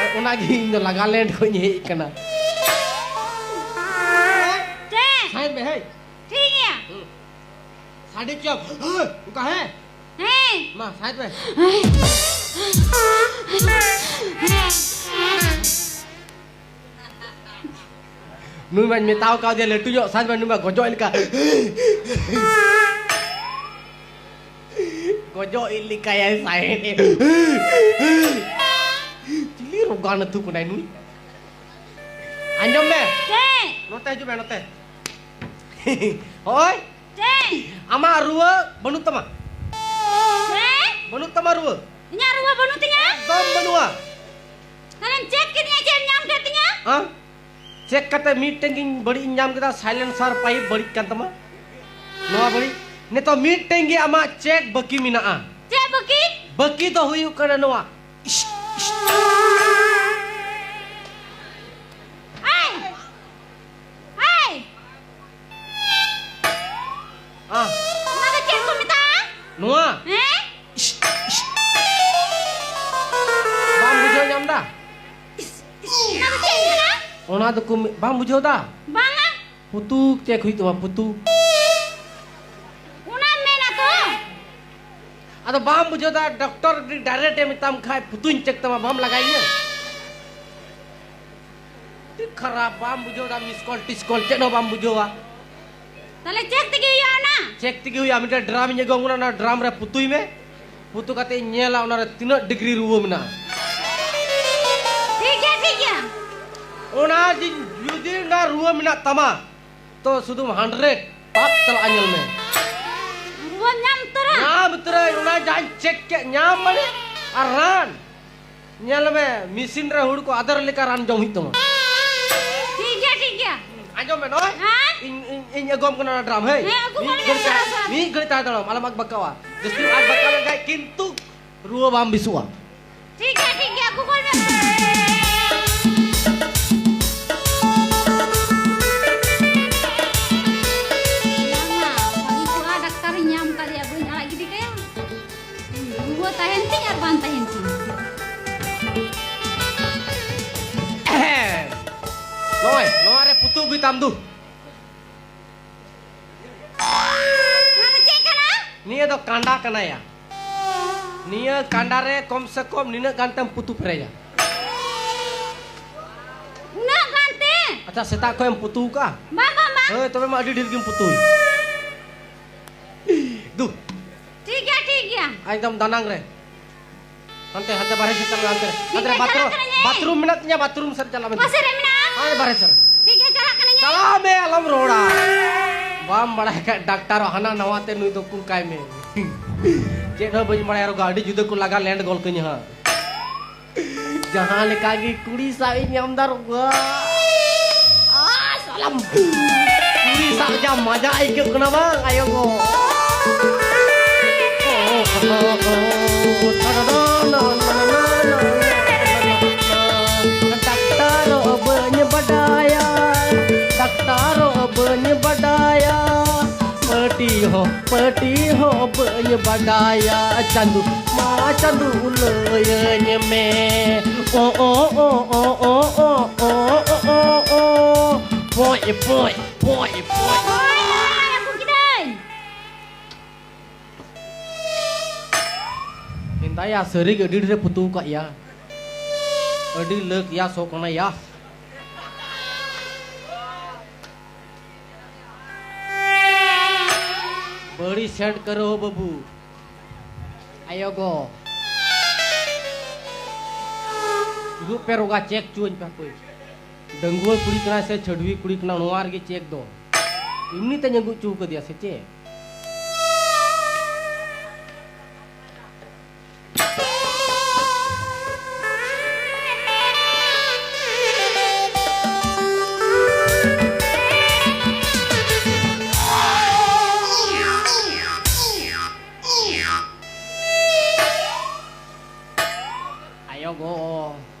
ᱟᱨ ᱚᱱᱟᱜᱮ ᱤᱧ ᱫᱚ ᱞᱟᱜᱟᱞᱮᱱᱰ ᱠᱷᱚᱡ ᱤᱧ ᱦᱮᱡ ᱠᱟᱱᱟ᱾ ᱪᱮᱫ? ᱥᱟᱭᱤᱰ ᱢᱮ, ᱦᱮᱭ᱾ ᱴᱷᱤᱠ ᱜᱮᱭᱟ᱾ ᱦᱩᱸ᱾ ᱥᱟᱰᱮ ᱪᱚᱯ᱾ ᱦᱮᱸ, ᱚᱱᱠᱟ ᱦᱮᱸ? ᱦᱮᱸ᱾ ᱢᱟ, ᱥᱟᱭᱤᱰ ᱢᱮ᱾ ᱱᱩᱭ ᱢᱟᱧ ᱢᱮᱛᱟᱣ ᱠᱟᱣᱫᱮᱭᱟ ᱞᱟᱹᱴᱩ ᱧᱚᱜ ᱥᱟᱭᱤᱰ ᱢᱮ, ᱱᱩᱭ ᱢᱟ ᱜᱚᱡᱚᱜ ᱞᱮᱠᱟ᱾ ᱜᱚᱡᱚᱜ ᱤᱡ ᱞᱮᱠᱟᱭᱟᱭ ᱥᱟᱭᱤᱰ᱾ ᱪᱤᱞᱤ ᱨᱳᱜᱟᱱ ᱟᱹᱛᱩ ᱠᱟᱱᱟᱭ ᱱᱩᱭ? ᱟᱸᱡᱚᱢ ᱢᱮ᱾ ᱪᱮᱫ? ᱱᱚᱛᱮ ᱦᱤᱡᱩᱜ ᱢᱮ, ᱱᱚᱛᱮ᱾ ᱦᱳᱭ᱾ ᱪᱮᱫ? ᱟᱢᱟᱜ ᱨᱩᱣᱟᱹ ᱵᱟᱹᱱᱩᱜ ᱛᱟᱢᱟ᱾ ᱪᱮᱫ? ᱵᱟᱹᱱᱩᱜ ᱛᱟᱢᱟ ᱨᱩᱣᱟᱹ᱾ ᱤᱧᱟᱹᱜ ᱨᱩᱣᱟᱹ ᱵᱟᱹᱱᱩᱜ ᱛᱤᱧᱟ? ᱮᱠᱫᱚᱢ ᱵᱟᱹᱱᱩᱜᱼᱟ᱾ ᱦᱮᱸ? ᱪᱮᱠ ᱠᱟᱛᱮ ᱢᱤᱫᱴᱮᱱ ᱜᱤᱧ ᱵᱟᱹᱲᱤᱡ ᱤᱧ ᱧᱟᱢ ᱠᱮᱫᱟ, ᱥᱟᱭᱞᱮᱱᱥᱟᱨ ᱯᱟᱭᱤᱯ ᱵᱟᱹᱲᱤᱡ ᱠᱟᱱ ᱛᱟᱢᱟ᱾ ᱱᱚᱣᱟ ᱵᱟᱹᱲᱤᱡ᱾ ᱱᱤᱛᱚᱜ ᱢᱤᱫᱴᱮᱱ ᱜᱮ ᱟᱢᱟᱜ ᱪᱮᱠ ᱵᱟᱹᱠᱤ ᱢᱮᱱᱟᱜᱼᱟ᱾ ᱪᱮᱫ ᱵᱟᱹᱠᱤ? ᱵᱟᱹᱠᱤ ᱫᱚ ᱦᱩᱭᱩᱜ ᱠᱟᱱᱟ ᱱᱚᱣᱟ᱾ ᱤᱥ, ᱤᱥ᱾ ᱮᱭ! ᱮᱭ! ᱟ᱾ ᱚᱱᱟ ᱫᱚ ᱪᱮᱫ ᱠᱚ ᱢᱮᱛᱟᱜᱼᱟ? ᱱᱚᱣᱟ? ᱦᱮᱸ? ᱤᱥ, ᱤᱥ᱾ ᱵᱟᱢ ᱵᱩᱡᱷᱟᱹᱣ ᱧᱟᱢ ᱫᱟ? ᱤᱥ, ᱤᱥ, ᱚᱱᱟ ᱫᱚ ᱪᱮᱫ ᱠᱟᱱᱟ? ᱚᱱᱟ ᱫᱚᱠᱚ ᱢᱮ-, ᱵᱟᱢ ᱵᱩᱡᱷᱟᱹᱣ ᱫᱟ? ᱵᱟᱝᱟ᱾ ᱯᱩᱛᱩ ᱪᱮᱠ ᱦᱩᱭᱩᱜ ᱛᱟᱢᱟ, ᱯᱩᱛᱩ᱾ ᱚᱱᱟ ᱢᱮᱱᱟ ᱛᱚ᱾ ᱟᱫᱚ ᱵᱟᱢ ᱵᱩᱡᱷᱟᱹᱣ ᱫᱟ, ᱰᱚᱠᱴᱚᱨ ᱡᱩᱫᱤ ᱰᱟᱭᱨᱮᱠᱴ ᱮ ᱢᱮᱛᱟᱢ ᱠᱷᱟᱡ ᱯᱩᱛᱩᱧ ᱪᱮᱠ ᱛᱟᱢᱟ, ᱵᱟᱢ ᱞᱟᱜᱟᱭᱤᱧᱟ? ᱟᱹᱰᱤ ᱠᱷᱟᱨᱟᱯ, ᱵᱟᱢ ᱵᱩᱡᱷᱟᱹᱣ ᱫᱟ, ᱢᱤᱥ ᱠᱚᱞ ᱴᱤᱥ ᱠᱚᱞ ᱪᱮᱫ ᱦᱚᱸ ᱵᱟᱢ ᱵᱩᱡᱷᱟᱹᱣᱟ᱾ ᱛᱟᱦᱞᱮ ᱪᱮᱠ ᱛᱮᱜᱮ ᱦᱩᱭᱩᱜᱼᱟ ᱚᱱᱟ? ᱪᱮᱠ ᱛᱮᱜᱮ ᱦᱩᱭᱩᱜᱼᱟ, ᱢᱤᱫᱴᱮᱱ ᱰᱨᱟᱢ ᱤᱧ ᱟᱹᱜᱩ ᱟᱢ ᱠᱟᱱᱟ, ᱚᱱᱟ ᱰᱨᱟᱢ ᱨᱮ ᱯᱩᱛᱩᱭ ᱢᱮ, ᱯᱩᱛᱩ ᱠᱟᱛᱮ ᱤᱧ ᱧᱮᱞᱟ ᱚᱱᱟ ᱨᱮ ᱛᱤᱱᱟᱹᱜ ᱰᱤᱜᱽᱨᱤ ᱨᱩᱣᱟᱹ ᱢᱮᱱᱟᱜᱼᱟ᱾ ᱴᱷᱤᱠ ᱜᱮᱭᱟ, ᱴᱷᱤᱠ ᱜᱮᱭᱟ᱾ ᱚᱱᱟ ᱡᱤ-, ᱡᱩᱫᱤ ᱚᱱᱟ ᱨᱩᱣᱟᱹ ᱢᱮᱱᱟᱜ ᱛᱟᱢᱟ, ᱛᱚ ᱥᱩᱫᱷᱩ ᱦᱟᱱᱰᱨᱮᱰ ᱯᱟᱯ ᱪᱟᱞᱟᱜᱼᱟ, ᱧᱮᱞ ᱢᱮ᱾ ᱨᱩᱣᱟᱹᱢ ᱧᱟᱢ ᱩᱛᱟᱹᱨᱟ? ᱧᱟᱢ ᱩᱛᱟᱹᱨᱟᱹᱧ, ᱚᱱᱟ ᱡᱟᱦᱟᱸᱧ ᱪᱮᱠ ᱠᱮᱫ, ᱧᱟᱢ ᱢᱟᱱᱮ ᱟᱨ ᱨᱟᱱ᱾ ᱧᱮᱞ ᱢᱮ, ᱢᱮᱥᱤᱱ ᱨᱮ ᱦᱩᱲᱩ ᱠᱚ ᱟᱫᱮᱨ ᱞᱮᱠᱟ ᱨᱟᱱ ᱡᱚᱢ ᱦᱩᱭᱩᱜ ᱛᱟᱢᱟ᱾ ᱴᱷᱤᱠ ᱜᱮᱭᱟ, ᱴᱷᱤᱠ ᱜᱮᱭᱟ᱾ ᱟᱸᱡᱚᱢ ᱢᱮ ᱱᱚᱜᱼᱚᱭ᱾ ᱦᱮᱸ? ᱤᱧ, ᱤᱧ, ᱤᱧ ᱟᱹᱜᱩᱟᱢ ᱠᱟᱱᱟ ᱚᱱᱟ ᱰᱨᱟᱢ, ᱦᱮᱸ? ᱦᱮᱸ, ᱟᱹᱜᱩ ᱢᱤᱫ ᱜᱚᱫ ᱜᱷᱟᱹᱲᱤ ᱢᱮ, ᱛᱟᱦᱮᱸ, ᱥᱟᱨᱟ ᱥᱟᱨᱟ᱾ ᱢᱤᱫ ᱜᱷᱟᱹᱲᱤ ᱛᱟᱦᱮᱸ ᱫᱟᱲᱮᱭᱟᱜ ᱟᱢ, ᱟᱞᱚᱢ ᱟᱜ ᱵᱟᱠᱟᱣᱟ᱾ ᱡᱟᱹᱥᱛᱤᱢ ᱟᱜ ᱵᱟᱠᱟᱣ ᱞᱮᱱᱠᱷᱟᱡ ᱠᱤᱱᱛᱩ ᱨᱩᱣᱟᱹ ᱵᱟᱢ ᱵᱮᱥᱚᱜᱼᱟ᱾ ᱴᱷᱤᱠ ᱜᱮᱭᱟ, ᱴᱷᱤᱠ ᱜᱮᱭᱟ, ᱟᱹᱜᱩ ᱜᱚᱫ ᱢᱮ᱾ ᱵᱟᱝᱟ, ᱵᱷᱟᱹᱜᱤ ᱠᱚᱜᱼᱟ, ᱰᱟᱠᱛᱟᱨᱤᱧ ᱧᱟᱢ ᱠᱟᱫᱮᱭᱟ, ᱵᱟᱹᱧ ᱟᱲᱟᱜ ᱜᱤᱰᱤ ᱠᱟᱭᱟ᱾ ᱨᱩᱣᱟᱹ ᱛᱟᱦᱮᱱ ᱛᱤᱧ ᱟᱨ ᱵᱟᱝ ᱛᱟᱦᱮᱱ ᱛᱤᱧ᱾ ᱱᱚᱜᱼᱚᱭ, ᱱᱚᱣᱟ ᱨᱮ ᱯᱩᱛᱩ ᱟᱹᱜᱩᱭ ᱛᱟᱢ ᱫᱩ᱾ ᱱᱚᱣᱟ ᱫᱚ ᱪᱮᱫ ᱠᱟᱱᱟ? ᱱᱤᱭᱟᱹ ᱫᱚ ᱠᱟᱸᱰᱟ ᱠᱟᱱᱟᱭᱟ᱾ ᱱᱤᱭᱟᱹ ᱠᱟᱸᱰᱟ ᱨᱮ ᱠᱚᱢ ᱥᱮ ᱠᱚᱢ ᱱᱤᱱᱟᱹᱜ ᱜᱟᱱ ᱛᱮᱢ ᱯᱩᱛᱩ ᱯᱮᱨᱮᱡᱟ᱾ ᱩᱱᱟᱹᱜ ᱜᱟᱱ ᱛᱮ? ᱟᱪᱪᱷᱟ, ᱥᱮᱛᱟᱜ ᱠᱷᱚᱱ ᱮᱢ ᱯᱩᱛᱩ ᱠᱟᱜᱼᱟ? ᱵᱟᱝ, ᱵᱟᱝ, ᱵᱟᱝ᱾ ᱦᱳᱭ, ᱛᱚᱵᱮ ᱢᱟ ᱟᱹᱰᱤ ᱰᱷᱮᱨ ᱜᱮᱢ ᱯᱩᱛᱩᱭ᱾ ᱫᱩ᱾ ᱴᱷᱤᱠ ᱜᱮᱭᱟ, ᱴᱷᱤᱠ ᱜᱮᱭᱟ᱾ ᱮᱠᱫᱚᱢ ᱫᱟᱱᱟᱝ ᱨᱮ᱾ ᱦᱟᱱᱛᱮ, ᱦᱟᱱᱛᱮ ᱵᱟᱨᱦᱮ ᱥᱮᱫ ᱪᱟᱞᱟᱜ ᱢᱮ, ᱦᱟᱱᱛᱮ ᱨᱮ᱾ ᱴᱷᱤᱠ ᱵᱟᱛᱷᱨᱩᱢ, ᱜᱮᱭᱟ, ᱪᱟᱞᱟᱜ ᱠᱟᱹᱱᱟᱹᱧ᱾ ᱵᱟᱛᱷᱨᱩᱢ ᱢᱮᱱᱟᱜ ᱛᱤᱧᱟ, ᱵᱟᱛᱷᱨᱩᱢ ᱥᱮᱫ ᱪᱟᱞᱟᱜ ᱢᱮ᱾ ᱚᱠᱟ ᱥᱮᱫ ᱨᱮ ᱢᱮᱱᱟᱜᱼᱟ? ᱦᱟᱱᱮ ᱵᱟᱨᱦᱮ ᱥᱮᱫ ᱨᱮ᱾ ᱴᱷᱤᱠ ᱜᱮᱭᱟ, ᱪᱟᱞᱟᱜ ᱠᱟᱹᱱᱟᱹᱧ᱾ ᱪᱟᱞᱟᱜ ᱢᱮ, ᱟᱞᱚᱢ ᱨᱚᱲᱟ᱾ ᱵᱟᱢ ᱵᱟᱲᱟᱭ ᱠᱷᱟᱡ ᱰᱟᱠᱛᱟᱨᱚᱜ ᱦᱟᱱᱟ ᱱᱟᱣᱟ ᱛᱮ ᱱᱩᱭ ᱫᱚ ᱠᱩᱞ ᱠᱟᱭ ᱢᱮ᱾ ᱪᱮᱫ ᱦᱚᱸ ᱵᱟᱹᱧ ᱵᱟᱲᱟᱭᱟ, ᱟᱨᱚ ᱟᱹᱰᱤ ᱡᱩᱫᱟᱹ ᱠᱚ ᱞᱟᱜᱟ ᱞᱮᱱᱰ ᱜᱚᱞ ᱠᱟᱹᱧᱟ ᱦᱟᱸᱜ᱾ ᱡᱟᱦᱟᱸ ᱞᱮᱠᱟ ᱜᱮ ᱠᱩᱲᱤ ᱥᱟᱶ ᱤᱧ ᱧᱟᱢ ᱫᱟ ᱨᱚᱜᱟ᱾ ᱟᱭ ᱥᱟᱞᱟᱢ᱾ ᱠᱩᱲᱤ ᱥᱟᱶ ᱡᱟ ᱢᱟᱡᱟ ᱟᱹᱭᱠᱟᱹᱜ ᱠᱟᱱᱟ ᱵᱟᱝ, ᱟᱭᱳ ᱜᱚ᱾ ᱰᱟᱠᱛᱟᱨᱚᱜ ᱵᱟᱹᱧ ᱵᱟᱰᱟᱭᱟ, ᱰᱟᱠᱛᱟᱨᱚᱜ ᱵᱟᱹᱧ ᱵᱟᱰᱟᱭᱟ, ᱯᱟᱹᱴᱤ ᱦᱚᱸ, ᱯᱟᱹᱴᱤ ᱦᱚᱸ ᱵᱟᱹᱧ ᱵᱟᱰᱟᱭᱟ᱾ ᱪᱟᱸᱫᱩ ᱢᱟ ᱪᱟᱸᱫᱩ ᱞᱟᱹᱭᱟᱹᱧ ᱢᱮ᱾ ᱚ, ᱚ, ᱚ᱾ ᱯᱚᱭ, ᱯᱚᱭ, ᱯᱚᱭ, ᱯᱚᱭ᱾ ᱦᱳᱭ, ᱟᱹᱜᱩ ᱠᱤᱫᱟᱹᱧ᱾ ᱢᱮᱱᱫᱟᱭᱟ, ᱥᱟᱹᱨᱤ ᱜᱮ ᱟᱹᱰᱤ ᱰᱷᱮᱨᱮ ᱯᱩᱛᱩᱣ ᱠᱟᱜ ᱭᱟ᱾ ᱟᱹᱰᱤ ᱞᱟᱹᱠ ᱭᱟ ᱥᱚ ᱠᱟᱱᱟ ᱭᱟ᱾ ᱵᱟᱹᱲᱤ ᱥᱮᱱᱴ ᱠᱟᱨᱚ ᱦᱳ ᱵᱟᱹᱵᱩ᱾ ᱟᱭᱳ ᱜᱚ᱾ ᱦᱤᱡᱩᱜ ᱯᱮ ᱨᱚᱜᱟ, ᱪᱮᱠ ᱪᱩᱣᱟᱹᱧ ᱯᱮ ᱦᱟᱯᱳᱭ᱾ ᱰᱟᱺᱜᱩᱣᱟᱹ ᱠᱩᱲᱤ ᱠᱟᱱᱟᱭ ᱥᱮ ᱪᱷᱟᱹᱰᱣᱤ ᱠᱩᱲᱤ ᱠᱟᱱᱟ, ᱱᱚᱣᱟ ᱨᱮᱜᱮ ᱪᱮᱠ ᱫᱚ᱾ ᱮᱢᱱᱤ ᱛᱮᱧ ᱟᱹᱜᱩ ᱦᱚᱪᱚ ᱠᱟᱫᱮᱭᱟ ᱥᱮ ᱪᱮᱫ? ᱟᱭᱳ ᱜᱚ,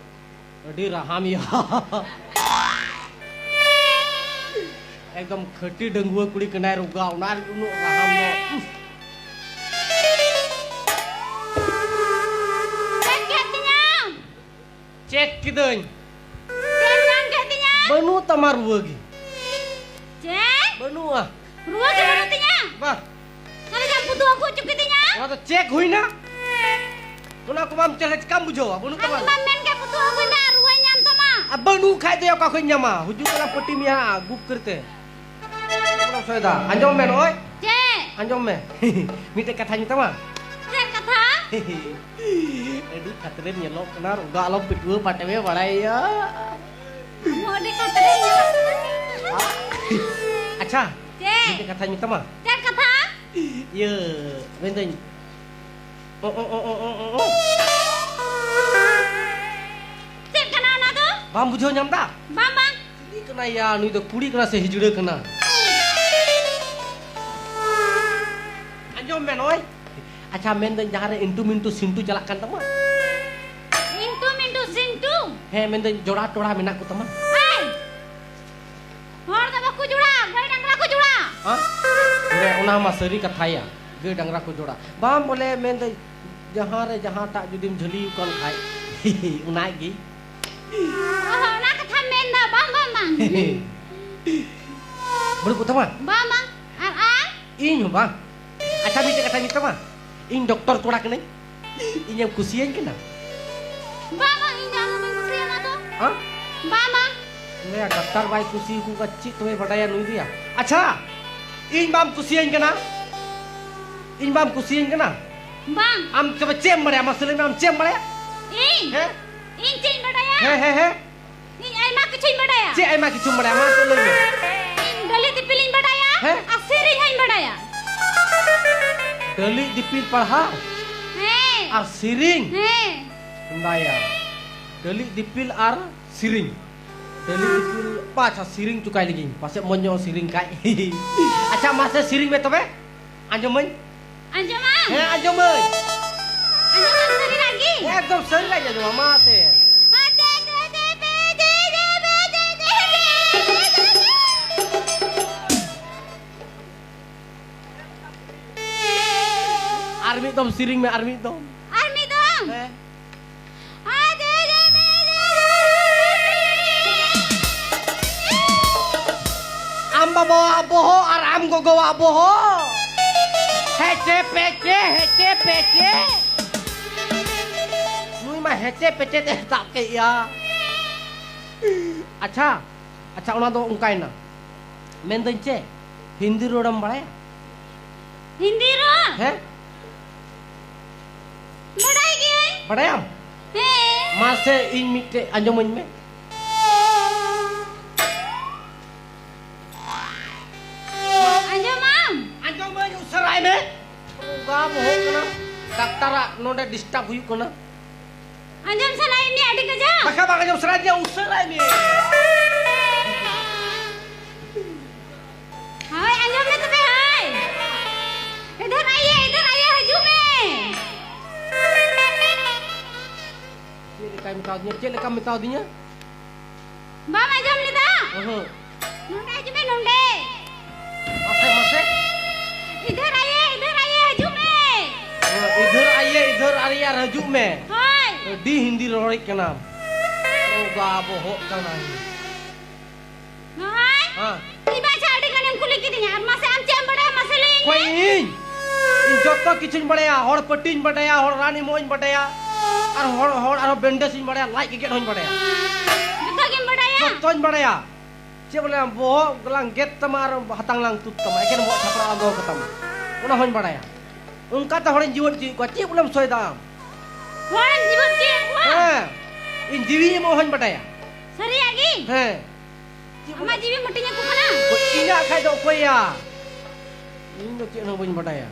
ᱟᱹᱰᱤ ᱨᱟᱦᱟᱢ ᱭᱟ᱾ ᱮᱠᱫᱚᱢ ᱠᱷᱟᱹᱴᱤ ᱰᱟᱺᱜᱩᱣᱟᱹ ᱠᱩᱲᱤ ᱠᱟᱱᱟᱭ ᱨᱚᱜᱟ, ᱚᱱᱟ ᱨᱮᱜᱮ ᱩᱱᱟᱹᱜ ᱨᱟᱦᱟᱢ ᱫᱚ᱾ ᱪᱮᱠ ᱠᱮᱫ ᱛᱤᱧᱟᱢ? ᱪᱮᱠ ᱠᱤᱫᱟᱹᱧ᱾ ᱪᱮᱠ ᱧᱟᱢ ᱠᱮᱫ ᱛᱤᱧᱟ? ᱵᱟᱹᱱᱩᱜ ᱛᱟᱢᱟ ᱨᱩᱣᱟᱹ ᱜᱮ᱾ ᱪᱮᱫ? ᱵᱟᱹᱱᱩᱜᱼᱟ᱾ ᱨᱩᱣᱟᱹ ᱜᱮ ᱵᱟᱹᱱᱩᱜ ᱛᱤᱧᱟ? ᱵᱟ᱾ ᱛᱟᱦᱞᱮ ᱡᱟ ᱯᱩᱛᱩ ᱟᱹᱜᱩ ᱦᱚᱪᱚ ᱠᱤᱫᱤᱧᱟ? ᱚᱱᱟ ᱫᱚ ᱪᱮᱠ ᱦᱩᱭᱱᱟ᱾ ᱚᱱᱟ ᱠᱚ ᱵᱟᱢ ᱪᱮᱠ ᱞᱮᱠᱷᱟᱱ ᱪᱤᱠᱟᱢ ᱵᱩᱡᱷᱟᱹᱣᱟ? ᱵᱟᱹᱱᱩᱜ ᱛᱟᱢᱟ᱾ ᱟᱢ ᱢᱟᱢ ᱢᱮᱱ ᱠᱮᱫ ᱯᱩᱛᱩ ᱟᱹᱜᱩᱭ ᱢᱮ ᱟᱨ ᱨᱩᱣᱟᱹᱧ ᱧᱟᱢ ᱛᱟᱢᱟ᱾ ᱟᱨ ᱵᱟᱹᱱᱩᱜ ᱠᱷᱟᱡ ᱫᱚ ᱚᱠᱟ ᱠᱷᱚᱡ ᱤᱧ ᱧᱟᱢᱟ? ᱦᱤᱡᱩᱜ ᱠᱟᱱᱟ ᱯᱟᱹᱴᱤ ᱢᱮᱭᱟ ᱜᱩᱯ ᱠᱟᱨᱛᱮ᱾ ᱚᱱᱟ ᱥᱚᱭᱫᱟ᱾ ᱟᱸᱡᱚᱢ ᱢᱮ ᱱᱚᱜᱼᱚᱭ᱾ ᱪᱮᱫ? ᱟᱸᱡᱚᱢ ᱢᱮ᱾ ᱢᱤᱫᱴᱮᱡ ᱠᱟᱛᱷᱟᱧ ᱢᱮᱛᱟᱢᱟ᱾ ᱪᱮᱫ ᱠᱟᱛᱷᱟ? ᱟᱹᱰᱤ ᱠᱷᱟᱛᱨᱮᱢ ᱧᱮᱞᱚᱜ ᱠᱟᱱᱟ, ᱨᱚᱜᱟ ᱟᱞᱚᱢ ᱯᱤᱴᱩᱣᱟᱹ ᱯᱟᱴᱮᱢᱮ ᱵᱟᱲᱟᱭᱟ᱾ ᱟᱢ ᱦᱚᱸ ᱟᱹᱰᱤ ᱠᱷᱟᱛᱨᱮᱢ ᱧᱮᱞᱚᱜ ᱠᱟᱱᱟ᱾ ᱟᱪᱪᱷᱟ, ᱪᱮᱫ? ᱢᱤᱫᱴᱮᱡ ᱠᱟᱛᱷᱟᱧ ᱢᱮᱛᱟᱢᱟ᱾ ᱪᱮᱫ ᱠᱟᱛᱷᱟ? ᱤᱭᱟᱹ, ᱢᱮᱱᱫᱟᱹᱧ, ᱚ, ᱚ, ᱚ᱾ ᱵᱟᱢ ᱵᱩᱡᱷᱟᱹᱣ ᱧᱟᱢ ᱫᱟ? ᱵᱟᱝ, ᱵᱟᱝ᱾ ᱪᱤᱞᱤ ᱠᱟᱱᱟᱭ ᱭᱟ? ᱱᱩᱭ ᱫᱚ ᱠᱩᱲᱤ ᱠᱟᱱᱟ ᱥᱮ ᱦᱤᱡᱲᱟᱹ ᱠᱟᱱᱟ? ᱟᱸᱡᱚᱢ ᱢᱮ ᱱᱚᱜᱼᱚᱭ᱾ ᱟᱪᱪᱷᱟ, ᱢᱮᱱᱫᱟᱹᱧ, ᱡᱟᱦᱟᱸ ᱨᱮ ᱤᱱᱴᱩ ᱢᱤᱱᱴᱩ ᱥᱤᱱᱴᱩ ᱪᱟᱞᱟᱜ ᱠᱟᱱ ᱛᱟᱢᱟ? ᱤᱱᱴᱩ ᱢᱤᱱᱴᱩ ᱥᱤᱱᱴᱩ? ᱦᱮᱸ, ᱢᱮᱱᱫᱟᱹᱧ, ᱡᱚᱲᱟ ᱴᱚᱲᱟ ᱢᱮᱱᱟᱜ ᱠᱚ ᱛᱟᱢᱟ? ᱦᱮᱸ᱾ ᱦᱚᱲ ᱫᱚ ᱵᱟᱠᱚ ᱡᱚᱲᱟ, ᱜᱟᱹᱭ ᱰᱟᱝᱨᱟ ᱠᱚ ᱡᱚᱲᱟ᱾ ᱦᱮᱸ? ᱚᱱᱟ ᱢᱟ ᱥᱟᱹᱨᱤ ᱠᱟᱛᱷᱟ ᱭᱟ, ᱜᱟᱹᱭ ᱰᱟᱝᱨᱟ ᱠᱚ ᱡᱚᱲᱟ᱾ ᱵᱟᱝ ᱵᱚᱞᱮ, ᱢᱮᱱᱫᱟᱹᱧ, ᱡᱟᱦᱟᱸ ᱨᱮ ᱡᱟᱦᱟᱸᱴᱟᱜ ᱡᱩᱫᱤᱢ ᱡᱷᱟᱹᱞᱤ ᱟᱠᱟᱱ ᱠᱷᱟᱡ, ᱚᱱᱟ ᱜᱮ᱾ ᱚ, ᱚᱱᱟ ᱠᱟᱛᱷᱟᱢ ᱢᱮᱱ ᱫᱟ? ᱵᱟᱝ, ᱵᱟᱝ, ᱵᱟᱝ᱾ ᱵᱟᱹᱱᱩᱜ ᱠᱚ ᱛᱟᱢᱟ? ᱵᱟᱝ, ᱵᱟᱝ᱾ ᱟᱨ, ᱟᱨ? ᱤᱧ ᱦᱚᱸ ᱵᱟᱝ᱾ ᱟᱪᱪᱷᱟ, ᱢᱤᱫᱴᱮᱡ ᱠᱟᱛᱷᱟᱧ ᱢᱮᱛᱟᱢᱟ, ᱤᱧ ᱰᱚᱠᱴᱚᱨ ᱠᱚᱲᱟ ᱠᱟᱹᱱᱟᱹᱧ᱾ ᱤᱧᱮᱢ ᱠᱩᱥᱤᱭᱟᱹᱧ ᱠᱟᱱᱟ? ᱵᱟᱝ, ᱵᱟᱝ, ᱤᱧ ᱫᱚ ᱟᱢ ᱫᱚ ᱵᱟᱹᱧ ᱠᱩᱥᱤᱭᱟᱢᱟ ᱛᱚ᱾ ᱦᱮᱸ? ᱵᱟᱝ, ᱵᱟᱝ᱾ ᱞᱟᱹᱭᱟ, ᱰᱟᱠᱛᱟᱨ ᱵᱟᱭ ᱠᱩᱥᱤᱭᱟᱠᱚ ᱠᱷᱟᱱ ᱪᱮᱫ ᱛᱚᱵᱮ ᱵᱟᱰᱟᱭᱟ ᱱᱩᱭ ᱫᱚᱭᱟ? ᱟᱪᱪᱷᱟ, ᱤᱧ ᱵᱟᱢ ᱠᱩᱥᱤᱭᱟᱹᱧ ᱠᱟᱱᱟ? ᱤᱧ ᱵᱟᱢ ᱠᱩᱥᱤᱭᱟᱹᱧ ᱠᱟᱱᱟ? ᱵᱟᱝ᱾ ᱟᱢ ᱛᱚᱵᱮ ᱪᱮᱫ ᱮᱢ ᱵᱟᱲᱟᱭᱟ? ᱢᱟᱥᱮ ᱞᱟᱹᱭ ᱢᱮ, ᱟᱢ ᱪᱮᱫ ᱮᱢ ᱵᱟᱲᱟᱭᱟ? ᱤᱧ? ᱦᱮᱸ? ᱤᱧ ᱪᱮᱫ ᱤᱧ ᱵᱟᱰᱟᱭᱟ? ᱦᱮᱸ, ᱦᱮᱸ, ᱦᱮᱸ᱾ ᱤᱧ ᱟᱭᱢᱟ ᱠᱤᱪᱷᱩᱧ ᱵᱟᱰᱟᱭᱟ᱾ ᱪᱮᱫ ᱟᱭᱢᱟ ᱠᱤᱪᱷᱩᱢ ᱵᱟᱰᱟᱭᱟ? ᱢᱟ ᱛᱚ ᱞᱟᱹᱭ ᱢᱮ᱾ ᱤᱧ ᱰᱟᱹᱞᱤᱡ ᱫᱤᱯᱤᱞᱤᱧ ᱵᱟᱰᱟᱭᱟ᱾ ᱦᱮᱸ? ᱟᱨ ᱥᱮᱨᱮᱧ ᱦᱚᱸᱧ ᱵᱟᱰᱟᱭᱟ᱾ ᱰᱟᱹᱞᱤᱡ ᱫᱤᱯᱤᱞ ᱯᱟᱲᱦᱟᱣ? ᱦᱮᱸ᱾ ᱟᱨ ᱥᱮᱨᱮᱧ? ᱦᱮᱸ᱾ ᱵᱟᱭᱟ᱾ ᱰᱟᱹᱞᱤᱡ ᱫᱤᱯᱤᱞ ᱟᱨ ᱥᱮᱨᱮᱧ᱾ ᱰᱟᱹᱞᱤᱡ ᱫᱤᱯᱤᱞ, ᱵᱟ, ᱟᱪᱪᱷᱟ, ᱥᱮᱨᱮᱧ ᱪᱚᱠᱟᱭ ᱞᱟᱹᱜᱤᱫ᱾ ᱯᱟᱥᱮᱡ ᱢᱚᱡᱽ ᱧᱚᱜ ᱥᱮᱨᱮᱧ ᱠᱷᱟᱡ᱾ ᱟᱪᱪᱷᱟ, ᱢᱟᱥᱮ ᱥᱮᱨᱮᱧ ᱢᱮ ᱛᱚᱵᱮ᱾ ᱟᱸᱡᱚᱢᱟᱹᱧ᱾ ᱟᱸᱡᱚᱢᱟᱢ? ᱦᱮᱸ, ᱟᱸᱡᱚᱢᱟᱹᱧ᱾ ᱟᱸᱡᱚᱢᱟᱢ ᱥᱟᱹᱨᱤᱱᱟᱜ ᱜᱮ? ᱮᱠᱫᱚᱢ ᱥᱟᱹᱨᱤᱱᱟᱜ ᱜᱮ ᱟᱸᱡᱚᱢᱟ, ᱢᱟ ᱛᱮ᱾ ᱟᱨ ᱢᱤᱫ ᱫᱚᱢ ᱥᱮᱨᱮᱧ ᱢᱮ, ᱟᱨ ᱢᱤᱫ ᱫᱚᱢ᱾ ᱟᱨ ᱢᱤᱫ ᱫᱚᱢ? ᱦᱮᱸ᱾ ᱟᱢ ᱵᱟᱵᱟᱣᱟᱜ ᱵᱚᱦᱚᱜ ᱟᱨ ᱟᱢ ᱜᱚᱜᱚᱣᱟᱜ ᱵᱚᱦᱚᱜ᱾ ᱦᱮᱪᱮ ᱯᱮᱪᱮ, ᱦᱮᱪᱮ ᱯᱮᱪᱮ᱾ ᱱᱩᱭ ᱢᱟ ᱦᱮᱪᱮ ᱯᱮᱪᱮ ᱛᱮ ᱥᱟᱵ ᱠᱮᱫ ᱭᱟ᱾ ᱟᱪᱪᱷᱟ, ᱟᱪᱪᱷᱟ, ᱚᱱᱟ ᱫᱚ ᱚᱱᱠᱟᱭᱮᱱᱟ᱾ ᱢᱮᱱᱫᱟᱹᱧ ᱪᱮᱫ, ᱦᱤᱱᱫᱤ ᱨᱚᱲᱮᱢ ᱵᱟᱲᱟᱭᱟ? ᱦᱤᱱᱫᱤ ᱨᱚᱲ? ᱦᱮᱸ? ᱵᱟᱰᱟᱭ ᱜᱤᱭᱟᱹᱧ᱾ ᱵᱟᱰᱟᱭᱟᱢ? ᱦᱮᱸ᱾ ᱢᱟᱥᱮ ᱤᱧ ᱢᱤᱫᱴᱮᱡ ᱟᱸᱡᱚᱢᱟᱹᱧ ᱢᱮ᱾ ᱟᱸᱡᱚᱢᱟᱢ? ᱟᱸᱡᱚᱢᱟᱹᱧ, ᱩᱥᱟᱹᱨᱟᱭ ᱢᱮ᱾ ᱵᱟᱢ ᱦᱚᱸᱜ ᱠᱟᱱᱟ᱾ ᱰᱟᱠᱛᱟᱨᱟᱜ ᱱᱚᱰᱮ ᱰᱤᱥᱴᱟᱵ ᱦᱩᱭᱩᱜ ᱠᱟᱱᱟ᱾ ᱟᱸᱡᱚᱢ ᱥᱟᱱᱟᱭᱮᱫ ᱢᱮᱭᱟ? ᱟᱹᱰᱤ ᱠᱟᱡᱟᱠ᱾ ᱵᱟᱠᱷᱟᱱ ᱵᱟᱝ ᱟᱸᱡᱚᱢ ᱥᱟᱱᱟᱭᱮᱫ ᱢᱮᱭᱟ, ᱩᱥᱟᱹᱨᱟᱭ ᱢᱮ᱾ ᱦᱳᱭ, ᱟᱸᱡᱚᱢ ᱢᱮ ᱛᱚᱵᱮ, ᱦᱳᱭ᱾ ᱤᱫᱷᱟᱨ ᱟᱭᱮ, ᱤᱫᱷᱟᱨ ᱟᱭᱮ, ᱦᱤᱡᱩᱜ ᱢᱮ᱾ ᱪᱮᱫ ᱞᱮᱠᱟᱭ ᱢᱮᱛᱟᱣᱫᱤᱧᱟ? ᱪᱮᱫ ᱞᱮᱠᱟᱢ ᱢᱮᱛᱟᱣᱫᱤᱧᱟ? ᱵᱟᱢ ᱟᱸᱡᱚᱢ ᱞᱮᱫᱟ? ᱚᱦᱚᱸ᱾ ᱱᱚᱸᱰᱮ ᱦᱤᱡᱩᱜ ᱢᱮ, ᱱᱚᱸᱰᱮ᱾ ᱢᱟᱥᱮ, ᱢᱟᱥᱮ᱾ ᱤᱫᱷᱟᱨ ᱟᱭᱮ, ᱤᱫᱷᱟᱨ ᱟᱭᱮ, ᱦᱤᱡᱩᱜ ᱢᱮ᱾ ᱚ, ᱤᱫᱷᱟᱨ ᱟᱭᱮ, ᱤᱫᱷᱟᱨ ᱟᱨᱮ ᱟᱨ ᱦᱤᱡᱩᱜ ᱢᱮ᱾ ᱦᱳᱭ᱾ ᱟᱹᱰᱤ ᱦᱤᱱᱫᱤ ᱨᱚᱲᱮᱫ ᱠᱟᱱᱟᱢ᱾ ᱚ, ᱵᱟ, ᱵᱚᱦᱚᱜ ᱠᱟᱱᱟᱭ᱾ ᱦᱳᱭ᱾ ᱦᱮᱸ᱾ ᱤᱧ ᱢᱟ ᱟᱪᱪᱷᱟ ᱟᱹᱰᱤ ᱜᱟᱱᱮᱢ ᱠᱩᱞᱤ ᱠᱤᱫᱤᱧᱟ, ᱟᱨ ᱢᱟᱥᱮ ᱟᱢ ᱪᱮᱫ ᱮᱢ ᱵᱟᱲᱟᱭᱟ, ᱢᱟᱥᱮ ᱞᱟᱹᱭᱟᱹᱧ ᱚᱠᱚᱭ ᱢᱮ᱾ ᱤᱧ? ᱤᱧ ᱡᱚᱛᱚ ᱠᱤᱪᱷᱩᱧ ᱵᱟᱲᱟᱭᱟ, ᱦᱚᱲ ᱯᱟᱹᱴᱤᱧ ᱵᱟᱰᱟᱭᱟ, ᱦᱚᱲ ᱨᱟᱱ ᱮᱢᱚᱜ ᱤᱧ ᱵᱟᱰᱟᱭᱟ, ᱟᱨ ᱦᱚᱲ, ᱦᱚᱲ ᱟᱨᱦᱚᱸ ᱵᱮᱱᱰᱮᱡᱽ ᱤᱧ ᱵᱟᱰᱟᱭᱟ, ᱞᱟᱡ ᱜᱮᱜᱮᱫ ᱦᱚᱸᱧ ᱵᱟᱰᱟᱭᱟ᱾ ᱡᱚᱛᱚ ᱜᱮᱢ ᱵᱟᱲᱟᱭᱟ? ᱡᱚᱛᱚᱧ ᱵᱟᱲᱟᱭᱟ᱾ ᱪᱮᱫ ᱵᱚᱞᱮ ᱵᱚᱦᱚᱜ ᱞᱟᱝ ᱜᱮᱫ ᱛᱟᱢᱟ ᱟᱨ ᱦᱟᱛᱟᱝ ᱞᱟᱝ ᱛᱩᱫ ᱛᱟᱢᱟ, ᱮᱠᱮᱱ ᱵᱚᱦᱚᱜ ᱪᱷᱟᱯᱲᱟ ᱞᱟᱝ ᱫᱚᱦᱚ ᱠᱟᱛᱟᱢᱟ, ᱚᱱᱟ ᱦᱚᱸᱧ ᱵᱟᱲᱟᱭᱟ᱾ ᱚᱱᱠᱟᱛᱮ ᱦᱚᱲᱤᱧ ᱡᱤᱣᱮᱫ ᱦᱚᱪᱚᱭᱮᱫ ᱠᱚᱣᱟ, ᱪᱮᱫ ᱵᱚᱞᱮᱢ ᱥᱚᱭᱫᱟ ᱟᱢ? ᱦᱚᱲᱮᱢ ᱡᱤᱣᱮᱫ ᱦᱚᱪᱚᱭᱮᱫ ᱠᱚᱣᱟ? ᱦᱮᱸ, ᱤᱧ ᱡᱤᱣᱤ ᱮᱢᱚᱜ ᱦᱚᱸᱧ ᱵᱟᱰᱟᱭᱟ᱾ ᱥᱟᱹᱨᱤᱭᱟᱜ ᱜᱮ? ᱦᱮᱸ᱾ ᱪᱮᱫ ᱟᱢᱟᱜ ᱵᱚᱞᱮ? ᱡᱤᱣᱤᱢ ᱦᱟᱹᱴᱤᱧ ᱟᱠᱚ ᱠᱟᱱᱟ? ᱤᱧᱟᱹᱜ ᱠᱷᱟᱡ ᱫᱚ ᱚᱠᱚᱭᱟ? ᱤᱧ ᱫᱚ ᱪᱮᱫ ᱦᱚᱸ ᱵᱟᱹᱧ ᱵᱟᱰᱟᱭᱟ᱾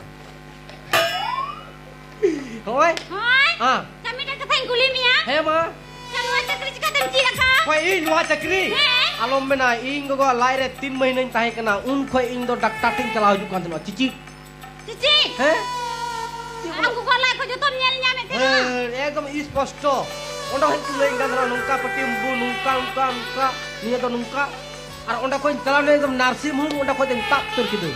ᱦᱳᱭ᱾ ᱦᱳᱭ᱾ ᱦᱮᱸ᱾ ᱟᱪᱪᱷᱟ, ᱢᱤᱫᱴᱟᱝ ᱠᱟᱛᱷᱟᱧ ᱠᱩᱞᱤ ᱢᱮᱭᱟ᱾ ᱦᱮᱸ, ᱢᱟ᱾ ᱟᱪᱪᱷᱟ, ᱱᱚᱣᱟ ᱪᱟᱹᱠᱨᱤ ᱪᱤᱠᱟᱹᱛᱮᱢ ᱪᱮᱫ ᱟᱠᱟᱫᱼᱟ? ᱚᱠᱚᱭ, ᱤᱧ ᱱᱚᱣᱟ ᱪᱟᱹᱠᱨᱤ? ᱦᱮᱸ᱾ ᱟᱞᱚᱢ ᱢᱮᱱᱟ, ᱤᱧ ᱜᱚᱜᱚᱣᱟᱜ ᱞᱟᱡ ᱨᱮ ᱛᱤᱱ ᱢᱟᱹᱦᱱᱟᱹᱧ ᱛᱟᱦᱮᱸ ᱠᱟᱱᱟ, ᱩᱱ ᱠᱷᱚᱡ ᱤᱧ ᱫᱚ ᱰᱟᱠᱛᱟᱨ ᱴᱷᱮᱱ ᱪᱟᱞᱟᱣ ᱦᱤᱡᱩᱜ ᱠᱟᱱ ᱛᱟᱦᱮᱱᱟ, ᱪᱤᱪᱤ᱾ ᱪᱤᱪᱤ? ᱦᱮᱸ? ᱪᱮᱫ ᱟᱢ ᱵᱚᱞᱮ? ᱜᱚᱜᱚᱣᱟᱜ ᱞᱟᱡ ᱠᱷᱚᱡ ᱡᱚᱛᱚᱢ ᱧᱮᱞ ᱧᱟᱢᱮᱫ ᱛᱟᱦᱮᱱᱟ? ᱦᱮᱸ, ᱮᱠᱫᱚᱢ ᱥᱯᱚᱥᱴᱚ᱾ ᱚᱸᱰᱮ ᱦᱚᱸᱧ ᱠᱚ ᱞᱟᱹᱭᱟᱹᱧ ᱠᱟᱱ ᱛᱟᱦᱮᱱᱟ, ᱱᱚᱝᱠᱟ ᱯᱟᱹᱴᱤ ᱩᱢᱵᱩ, ᱱᱚᱝᱠᱟ, ᱱᱚᱝᱠᱟ, ᱱᱚᱝᱠᱟ, ᱱᱤᱭᱟᱹ ᱫᱚ ᱱᱚᱝᱠᱟ᱾ ᱟᱨ ᱚᱸᱰᱮ ᱠᱷᱚᱡ ᱤᱧ ᱪᱟᱞᱟᱣ ᱞᱮᱱᱟ ᱮᱠᱫᱚᱢ ᱱᱟᱨᱥᱤᱝ ᱦᱳᱢ, ᱚᱸᱰᱮ ᱠᱷᱚᱡ ᱫᱚᱧ ᱛᱟᱵ ᱩᱛᱟᱹᱨ ᱠᱤᱫᱟᱹᱧ᱾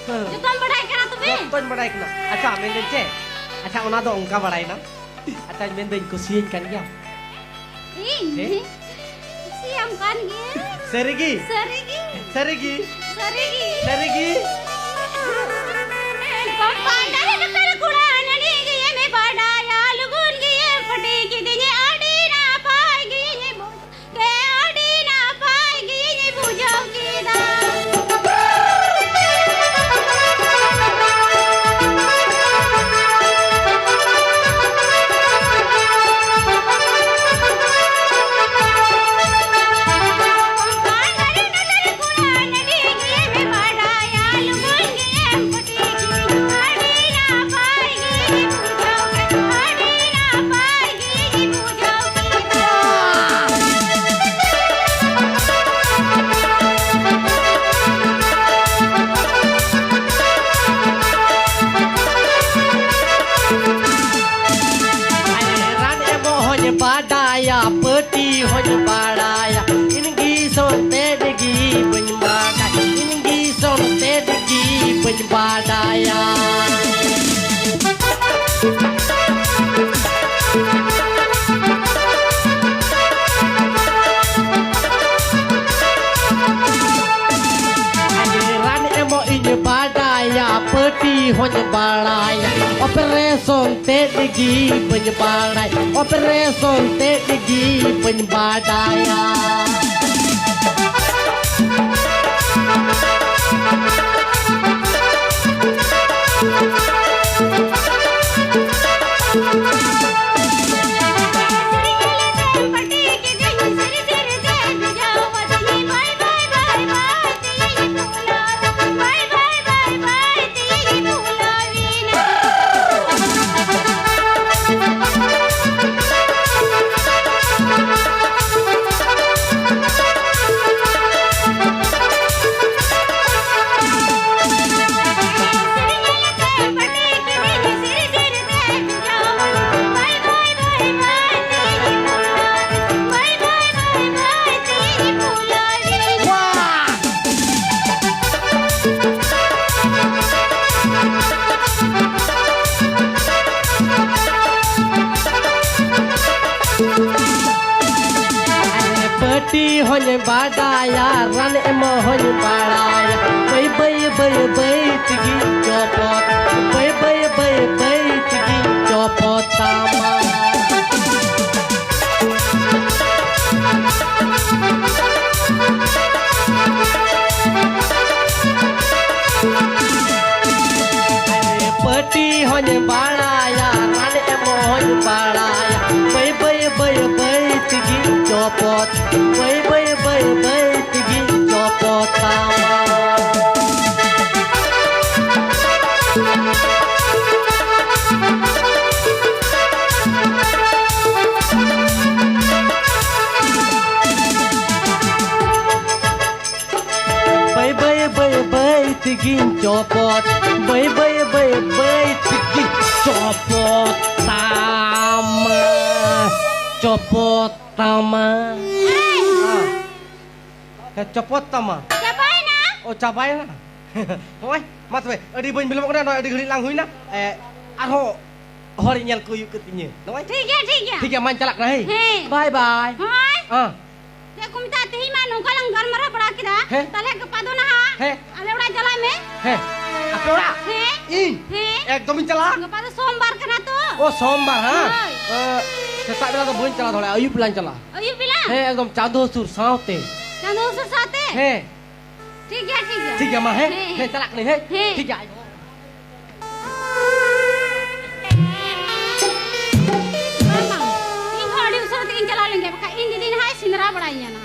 ᱦᱮᱸ᱾ ᱡᱚᱛᱚᱢ ᱵᱟᱲᱟᱭ ᱠᱟᱱᱟ ᱛᱚᱵᱮ? ᱡᱚᱛᱚᱧ ᱵᱟᱲᱟᱭ ᱠᱟᱱᱟ᱾ ᱟᱪᱪᱷᱟ, ᱢᱮᱱᱫᱟᱹᱧ ᱪᱮᱫ? ᱟᱪᱪᱷᱟ, ᱚᱱᱟ ᱫᱚ ᱚᱱᱠᱟ ᱵᱟᱲᱟᱭᱮᱱᱟ᱾ ᱟᱪᱪᱷᱟ, ᱢᱮᱱᱫᱟᱹᱧ ᱠᱩᱥᱤᱭᱟᱹᱧ ᱠᱟᱱ ᱜᱮᱭᱟᱢ? ᱤᱧ? ᱦᱮᱸ? ᱠᱩᱥᱤᱭᱟᱢ ᱠᱟᱱ ᱜᱮ᱾ ᱥᱟᱹᱨᱤᱜᱮ? ᱥᱟᱹᱨᱤᱜᱮ᱾ ᱥᱟᱹᱨᱤᱜᱮ? ᱥᱟᱹᱨᱤᱜᱮ᱾ ᱥᱟᱹᱨᱤᱜᱮ᱾ ᱵᱟᱰᱟᱭ ᱠᱟᱛᱮ ᱠᱚᱲᱟ ᱱᱟᱹᱰᱤ ᱜᱮᱭᱮᱢ ᱵᱟᱰᱟᱭᱟ, ᱞᱩᱜᱩᱱ ᱜᱮᱭᱮᱢ ᱯᱟᱹᱴᱤ ᱠᱤᱫᱤᱧᱟ, ᱟᱹᱰᱤ ᱱᱟᱯᱟᱭ ᱜᱮ᱾ ᱟᱹᱰᱤ ᱱᱟᱯᱟᱭ ᱜᱤᱧ ᱵᱩᱡᱷᱟᱹᱣ ᱠᱮᱫᱟ᱾ ᱵᱟᱰᱟᱭᱟ, ᱯᱟᱹᱴᱤ ᱦᱚᱸᱧ ᱵᱟᱲᱟᱭᱟ, ᱤᱧ ᱜᱮ ᱥᱚᱱᱛᱮᱫ ᱜᱮ ᱵᱟᱹᱧ ᱵᱟᱰᱟᱭ, ᱤᱧ ᱜᱮ ᱥᱚᱱᱛᱮᱫ ᱜᱮ ᱵᱟᱹᱧ ᱵᱟᱰᱟᱭᱟ᱾ ᱨᱟᱱ ᱮᱢᱚᱜ ᱤᱧ ᱵᱟᱰᱟᱭᱟ, ᱯᱟᱹᱴᱤ ᱦᱚᱸᱧ ᱵᱟᱲᱟᱭᱟ, operation ᱛᱮᱫ ᱜᱮ ᱵᱟᱹᱧ ᱵᱟᱲᱟᱭ, operation ᱛᱮᱫ ᱜᱮ ᱵᱟᱹᱧ ᱵᱟᱰᱟᱭᱟ᱾ ᱯᱟᱹᱴᱤ ᱦᱚᱸᱧ ᱵᱟᱰᱟᱭᱟ, ᱨᱟᱱ ᱮᱢ ᱦᱚᱸᱧ ᱵᱟᱲᱟᱭᱟ, ᱵᱟᱹᱭ ᱵᱟᱹᱭ ᱵᱟᱹᱭ ᱵᱟᱹᱭ ᱛᱮᱜᱮᱧ ᱪᱚᱯᱚᱫ, ᱵᱟᱹᱭ ᱵᱟᱹᱭ ᱵᱟᱹᱭ ᱵᱟᱹᱭ ᱛᱮᱜᱮᱧ ᱪᱚᱯᱚᱫ ᱛᱟᱢᱟ᱾ ᱯᱟᱹᱴᱤ ᱦᱚᱸᱧ ᱵᱟᱲᱟᱭᱟ, ᱨᱟᱱ ᱮᱢ ᱦᱚᱸᱧ ᱵᱟᱲᱟᱭᱟ, ᱵᱟᱹᱭ ᱵᱟᱹᱭ ᱵᱟᱹᱭ ᱵᱟᱹᱭ ᱛᱮᱜᱮᱧ ᱪᱚᱯᱚᱫ, ᱵᱟᱹᱭ ᱵᱟᱹᱭ ᱵᱟᱹᱭ ᱵᱟᱹᱭ ᱛᱮᱜᱮᱧ ᱪᱚᱯᱚᱫ ᱛᱟᱢᱟ᱾ ᱵᱟᱹᱭ ᱵᱟᱹᱭ ᱵᱟᱹᱭ ᱵᱟᱹᱭ ᱛᱮᱜᱮᱧ ᱪᱚᱯᱚᱫ, ᱵᱟᱹᱭ ᱵᱟᱹᱭ ᱵᱟᱹᱭ ᱵᱟᱹᱭ ᱛᱮᱜᱮᱧ ᱪᱚᱯᱚᱫ ᱛᱟᱢᱟ᱾ ᱪᱚᱯᱚᱫ ᱛᱟᱢᱟ᱾ ᱦᱮᱸ᱾ ᱦᱮᱸ, ᱪᱚᱯᱚᱫ ᱛᱟᱢᱟ᱾ ᱪᱟᱵᱟᱭᱮᱱᱟ᱾ ᱚ, ᱪᱟᱵᱟᱭᱮᱱᱟ᱾ ᱦᱳᱭ, ᱢᱟ ᱛᱚᱵᱮ, ᱟᱹᱰᱤ ᱵᱟᱹᱧ ᱵᱤᱞᱚᱢᱚᱜ ᱠᱟᱱᱟ, ᱱᱚᱜᱼᱚᱭ ᱟᱹᱰᱤ ᱜᱷᱟᱹᱲᱤᱡ ᱞᱟᱝ ᱦᱩᱭᱱᱟ᱾ ᱮ, ᱟᱨᱦᱚᱸ ᱦᱚᱲ ᱧᱮᱞ ᱠᱚ ᱦᱩᱭᱩᱜ ᱠᱟᱱ ᱛᱤᱧᱟᱹ᱾ ᱱᱚᱜᱼᱚᱭ᱾ ᱴᱷᱤᱠ ᱜᱮᱭᱟ, ᱴᱷᱤᱠ ᱜᱮᱭᱟ᱾ ᱴᱷᱤᱠ ᱜᱮᱭᱟ, ᱢᱟᱧ ᱪᱟᱞᱟᱜ ᱠᱟᱱᱟ, ᱦᱮᱸ᱾ ᱦᱮᱸ᱾ ᱵᱟᱭ ᱵᱟᱭ᱾ ᱦᱳᱭ᱾ ᱦᱮᱸ᱾ ᱪᱮᱫ ᱠᱚ ᱢᱮᱛᱟᱜᱼᱟ, ᱛᱮᱦᱮᱧ ᱢᱟ ᱱᱚᱝᱠᱟ ᱞᱟᱝ ᱜᱟᱞᱢᱟᱨᱟᱣ ᱵᱟᱲᱟ ᱠᱮᱫᱟ᱾ ᱦᱮᱸ᱾ ᱛᱟᱦᱞᱮ ᱜᱟᱯᱟ ᱫᱚ ᱱᱟᱦᱟᱜ ᱦᱮᱸ᱾ ᱟᱞᱮ ᱚᱲᱟᱜ ᱪᱟᱞᱟᱜ ᱢᱮ᱾ ᱦᱮᱸ᱾ ᱟᱯᱮ ᱚᱲᱟᱜ? ᱦᱮᱸ᱾ ᱤᱧ? ᱦᱮᱸ᱾ ᱮᱠᱫᱚᱢᱤᱧ ᱪᱟᱞᱟᱜᱼᱟ᱾ ᱜᱟᱯᱟ ᱫᱚ ᱥᱳᱢᱵᱟᱨ ᱠᱟᱱᱟ ᱛᱚ᱾ ᱚ, ᱥᱳᱢᱵᱟᱨ, ᱦᱮᱸ? ᱦᱳᱭ᱾ ᱮ, ᱥᱮᱛᱟᱜ ᱵᱮᱲᱟ ᱫᱚ ᱵᱟᱹᱧ ᱪᱟᱞᱟᱣ ᱫᱟᱲᱮᱭᱟᱜᱼᱟ, ᱟᱹᱭᱩᱵ ᱵᱮᱞᱟᱧ ᱪᱟᱞᱟᱜᱼᱟ᱾ ᱟᱹᱭᱩᱵ ᱵᱮᱞᱟ? ᱦᱮᱸ, ᱮᱠᱫᱚᱢ ᱪᱟᱸᱫᱚ ᱦᱟᱹᱥᱩᱨ ᱥᱟᱶᱛᱮ᱾ ᱪᱟᱸᱫᱚ ᱦᱟᱹᱥᱩᱨ ᱥᱟᱶᱛᱮ? ᱦᱮᱸ᱾ ᱴᱷᱤᱠ ᱜᱮᱭᱟ, ᱴᱷᱤᱠ ᱜᱮᱭᱟ᱾ ᱴᱷᱤᱠ ᱜᱮᱭᱟ, ᱢᱟ, ᱦᱮᱸ? ᱦᱮᱸ᱾ ᱦᱮᱸ, ᱪᱟᱞᱟᱜ ᱠᱟᱹᱱᱟᱹᱧ, ᱦᱮᱸ? ᱦᱮᱸ᱾ ᱴᱷᱤᱠ ᱜᱮᱭᱟ, ᱟᱡ ᱵᱟᱵᱟ᱾ ᱵᱟᱝ, ᱵᱟᱝ᱾ ᱤᱧ ᱦᱚᱸ ᱟᱹᱰᱤ ᱩᱥᱟᱹᱨᱟ ᱛᱮᱜᱤᱧ ᱪᱟᱞᱟᱣ ᱞᱮᱱ ᱜᱮᱭᱟ, ᱵᱟᱠᱷᱟᱡ ᱤᱧ ᱫᱤᱫᱤ ᱱᱟᱦᱟᱜ ᱮ ᱥᱮᱸᱫᱽᱨᱟ ᱵᱟᱲᱟᱭᱤᱧᱟ ᱱᱟᱦᱟᱜ᱾